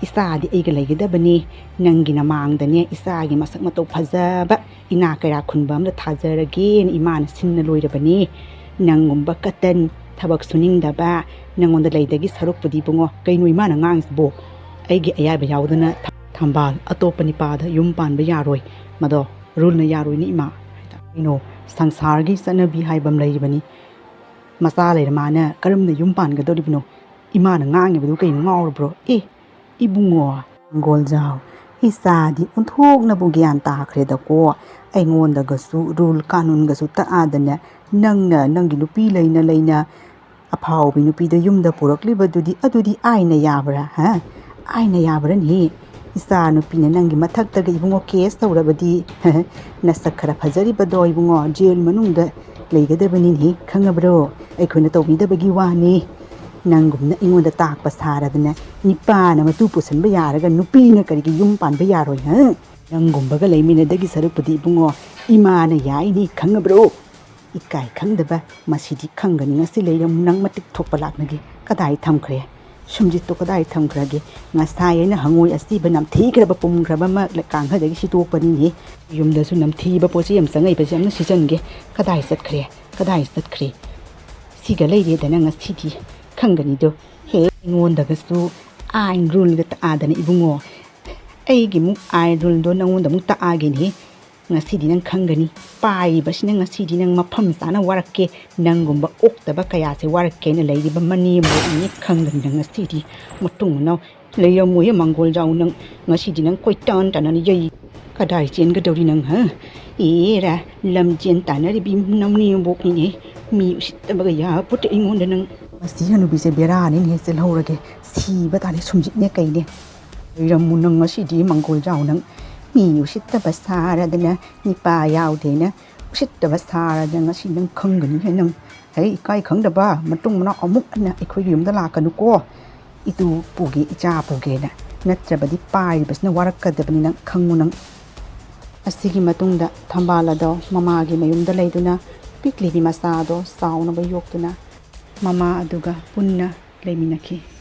ꯏꯆꯥꯗꯤ ꯑꯩꯒ ꯂꯩꯒꯗꯕꯅꯤ꯫ ꯅꯪꯒꯤ ꯅꯃꯥꯡꯗꯅꯦ ꯏꯆꯥꯒꯤ ꯃꯁꯛ ꯃꯇꯧ ꯐꯖꯕ ꯏꯅꯥ ꯀꯩꯔꯥ ꯈꯨꯟꯕ ꯑꯃꯗ ꯊꯥꯖꯔꯒꯦꯅ ꯏꯃꯥꯅ ꯁꯤꯟꯅ ꯂꯣꯏꯔꯕꯅꯤ꯫ ꯅꯪꯒꯨꯝꯕ ꯀꯇꯟ, ꯊꯕꯛ ꯁꯨꯅꯤꯡꯗꯕ ꯅꯪꯉꯣꯟꯗ ꯂꯩꯗꯒꯤ ꯁꯔꯨꯛꯄꯨꯗꯤ ꯏꯕꯨꯡꯉꯣ꯫ ꯀꯩꯅꯣ ꯏꯃꯥꯅ ꯉꯥꯡꯉꯤꯁꯤꯕꯣ? ꯑꯩꯒꯤ ꯑꯌꯥꯕ ꯌꯥꯎꯗꯅ ꯊꯝꯕꯥꯜ ꯑꯇꯣꯞꯄ ꯅꯤꯄꯥꯗ ꯌꯨꯝ ꯄꯥꯟꯕ ꯌꯥꯔꯣꯏ꯫ ꯃꯗꯣ ꯔꯨꯜꯅ ꯌꯥꯔꯣꯏꯅꯦ ꯏꯃꯥ꯫ ꯀꯩꯅꯣ, ꯁꯪꯁꯥꯔꯒꯤ ꯆꯠꯅꯕꯤ ꯍꯥꯏꯕ ꯑꯃ ꯂꯩꯔꯤꯕꯅꯤ꯫ ꯃꯆꯥ ꯂꯩꯔ ꯃꯥꯅ ꯀꯔꯝꯅ ꯌꯨꯝ ꯄꯥꯟꯒꯗꯧꯔꯤꯕꯅꯣ? ꯏꯃꯥꯅ ꯉꯥꯡꯉꯤꯕꯗꯨ ꯀꯩꯅꯣ, ꯉꯥꯎꯔꯕ꯭ꯔꯣ? ꯑꯦ, ꯏꯕꯨꯡꯉꯣ, ꯃꯥꯡꯒꯣꯜꯖꯥꯎ, ꯏꯆꯥꯗꯤ ꯑꯣꯟꯊꯣꯛꯅꯕꯨ ꯒ꯭ꯌꯥꯟ ꯇꯥꯈ꯭ꯔꯦꯗꯀꯣ꯫ ꯑꯩꯉꯣꯟꯗꯒꯁꯨ ꯔꯨꯜ ꯀꯥꯅꯨꯟꯒꯁꯨ ꯇꯛꯑꯗꯅ ꯅꯪꯅ ꯅꯪꯒꯤ ꯅꯨꯄꯤ ꯂꯩꯅ ꯂꯩꯅ ꯑꯐꯥꯎꯕꯤ ꯅꯨꯄꯤꯗꯣ ꯌꯨꯝꯗ ꯄꯨꯔꯛꯂꯤꯕꯗꯨꯗꯤ, ꯑꯗꯨꯗꯤ ꯑꯥꯏꯟꯅ ꯌꯥꯕ꯭ꯔꯥ, ꯍꯥ? ꯑꯥꯏꯟꯅ ꯌꯥꯕ꯭ꯔꯅꯦ? ꯏꯆꯥ ꯅꯨꯄꯤꯅ ꯅꯪꯒꯤ ꯃꯊꯛꯇꯒ ꯏꯕꯨꯡꯉꯣ ꯀꯦꯁ ꯇꯧꯔꯕꯗꯤ, ꯅꯁꯛ ꯈꯔ ꯐꯖꯔꯤꯕꯗꯣ ꯏꯕꯨꯡꯉꯣ, ꯖꯦꯜ ꯃꯅꯨꯡꯗ ꯂꯩꯒꯗꯕꯅꯤꯅꯦ, ꯈꯪꯉꯕ꯭ꯔꯣ? ꯑꯩꯈꯣꯏꯅ ꯇꯧꯕꯤꯗꯕꯒꯤ ꯋꯥꯅꯤ꯫ ꯅꯪꯒꯨꯝꯅ ꯑꯩꯉꯣꯟꯗ ꯇꯥꯛꯄ ꯁꯥꯔꯗꯅ, ꯅꯤꯄꯥꯅ ꯃꯇꯨ ꯄꯨꯁꯟꯕ ꯌꯥꯔꯒ ꯅꯨꯄꯤꯅ ꯀꯔꯤꯒꯤ ꯌꯨꯝ ꯄꯥꯟꯕ ꯌꯥꯔꯣꯏ, ꯍꯥ? ꯅꯪꯒꯨꯝꯕꯒ ꯂꯩꯃꯤꯟꯅꯗꯒꯤ ꯁꯔꯨꯛꯄꯨꯗꯤ ꯏꯕꯨꯡꯉꯣ, ꯏꯃꯥꯅ ꯌꯥꯏꯅꯤ, ꯈꯪꯉꯕ꯭ꯔꯣ? ꯏꯀꯥꯏ ꯈꯪꯗꯕ, ꯃꯁꯤꯗꯤ ꯈꯪꯒꯅꯤ꯫ ꯉꯁꯤ ꯂꯩꯔꯝꯃꯨ ꯅꯪ ꯃꯇꯤꯛ ꯊꯣꯛꯄ ꯂꯥꯛꯅꯒꯦ꯫ ꯀꯗꯥꯏ ꯊꯝꯈ꯭ꯔꯦ? ꯁꯨꯝꯖꯤꯠꯇꯣ ꯀꯗꯥꯏ ꯊꯝꯈ꯭ꯔꯒꯦ? ꯉꯁꯥꯏ ꯑꯩꯅ ꯍꯪꯉꯣꯏ ꯑꯁꯤꯕ ꯅꯝꯊꯤꯈ꯭ꯔꯕ ꯄꯨꯝꯈ꯭ꯔꯕ ꯑꯃ ꯀꯥꯡꯍꯗꯒꯤ ꯁꯤꯗꯣꯛꯄꯅꯤꯅꯦ꯫ ꯌꯨꯝꯗꯁꯨ ꯅꯝꯊꯤꯕ ꯄꯣꯠ ꯆꯩ ꯌꯥꯝ ꯆꯪꯉꯛꯏꯕꯁꯦ ꯑꯝꯅ ꯁꯤꯖꯟꯒꯦ꯫ ꯀꯗꯥꯏ ꯆꯠꯈ꯭ꯔꯦ? ꯀꯗꯥꯏ ꯆꯠꯈ꯭ꯔꯦ? ꯁꯤꯒ ꯂꯩꯔꯦꯗꯅ ꯉꯁꯤꯗꯤ ꯈꯪꯒꯅꯤꯗꯣ꯫ ꯍꯦ, ꯑꯩꯉꯣꯟꯗꯒꯁꯨ ꯑꯥꯏꯟ ꯔꯨꯜꯒ ꯇꯛꯑꯗꯅ ꯏꯕꯨꯡꯉꯣ꯫ ꯑꯩꯒꯤꯃꯨꯛ ꯑꯥꯏꯟ ꯔꯨꯜꯗꯣ ꯅꯪꯉꯣꯟꯗ ꯑꯃꯨꯛ ꯇꯛꯑꯒꯦꯅꯦ꯫ ꯉꯁꯤꯗꯤ ꯅꯪ ꯈꯪꯒꯅꯤ꯫ ꯄꯥꯏꯔꯤꯕꯁꯤꯅ ꯉꯁꯤꯗꯤ ꯅꯪ ꯃꯐꯝ ꯆꯥꯅ ꯋꯥꯔꯛꯀꯦ꯫ ꯅꯪꯒꯨꯝꯕ ꯑꯣꯛꯇꯕ ꯀꯌꯥꯁꯦ ꯋꯥꯔꯛꯀꯦꯅ ꯂꯩꯔꯤꯕ ꯃꯅꯦꯝꯕꯣꯛꯅꯤ ꯈꯪꯒꯅꯤ ꯅꯪ ꯉꯁꯤꯗꯤ꯫ ꯃꯇꯨꯡ ꯃꯅꯥꯎ ꯂꯩꯔꯝꯃꯣꯏꯌꯦ ꯃꯪꯒꯣꯜ ꯖꯥꯎ ꯅꯪ꯫ ꯉꯁꯤꯗꯤ ꯅꯪ ꯀꯣꯏꯇꯥꯟ ꯇꯥꯟꯅꯅ ꯌꯩ꯫ ꯀꯗꯥꯏ ꯆꯦꯟꯒꯗꯧꯔꯤ ꯅꯪ, ꯍꯥ? ꯑꯦꯔꯥ, ꯂꯝꯖꯦꯟ ꯇꯥꯟꯅꯔꯤꯕꯤ ꯅꯝꯅꯦꯝꯕꯣꯛꯅꯤꯅꯦ꯫ ꯃꯤ ꯎꯁꯤꯠꯇꯕꯒ ꯌꯥꯄꯣꯠꯇꯦ ꯑꯩꯉꯣꯟꯗ ꯅꯪ꯫ ꯃꯁꯤ ꯍꯅꯨꯕꯤꯁꯦ ꯕꯦꯔꯥꯅꯤꯅꯦ, ꯆꯦꯜꯍꯧꯔꯒꯦ꯫ ꯁꯤꯕ ꯇꯥꯔꯦ ꯁꯨꯝꯖꯤꯠꯅꯦ ꯀꯩꯅꯦ꯫ ꯂꯩꯔꯝꯃꯨ ꯅꯪ ꯉꯁꯤꯗꯤ ꯃꯪꯒꯣꯜ ꯖꯥꯎ ꯅꯪ꯫ ꯃꯤ ꯎꯁꯤꯠꯇꯕ ꯁꯥꯔꯗꯅ ꯅꯤꯄꯥ ꯌꯥꯎꯗꯦꯅ ꯎꯁꯤꯠꯇꯕ ꯁꯥꯔꯗꯅ ꯉꯁꯤ ꯅꯪ ꯈꯪꯒꯅꯤꯍꯦ ꯅꯪ꯫ ꯍꯦ, ꯏꯀꯥꯏ ꯈꯪꯗꯕ, ꯃꯇꯨꯡ ꯃꯅꯥꯎ ꯑꯃꯨꯛ ꯍꯟꯅ ꯑꯩꯈꯣꯏꯒꯤ ꯌꯨꯝꯗ ꯂꯥꯛꯀꯅꯨꯀꯣ꯫ ꯏꯇꯨ ꯄꯨꯒꯦ, ꯏꯆꯥ ꯄꯨꯒꯦꯅ꯫ ꯅꯠꯇ꯭ꯔꯕꯗꯤ ꯄꯥꯏꯔꯤꯕꯁꯤꯅ ꯋꯥꯔꯛꯀꯗꯕꯅꯤ ꯅꯪ, ꯈꯪꯉꯨ ꯅꯪ꯫ ꯑꯁꯤꯒꯤ ꯃꯇꯨꯡꯗ ꯊꯝꯕꯥꯜ ꯑꯗꯣ ꯃꯃꯥꯒꯤ ꯃꯌꯨꯝꯗ ꯂꯩꯗꯨꯅ ꯄꯤꯛꯂꯤꯕꯤ ꯃꯆꯥ ꯑꯗꯣ ꯆꯥꯎꯅꯕ ꯌꯣꯛꯇꯨꯅ ꯃꯃꯥ ꯑꯗꯨꯒ ꯄꯨꯟꯅ ꯂꯩꯃꯤꯟꯅꯈꯤ꯫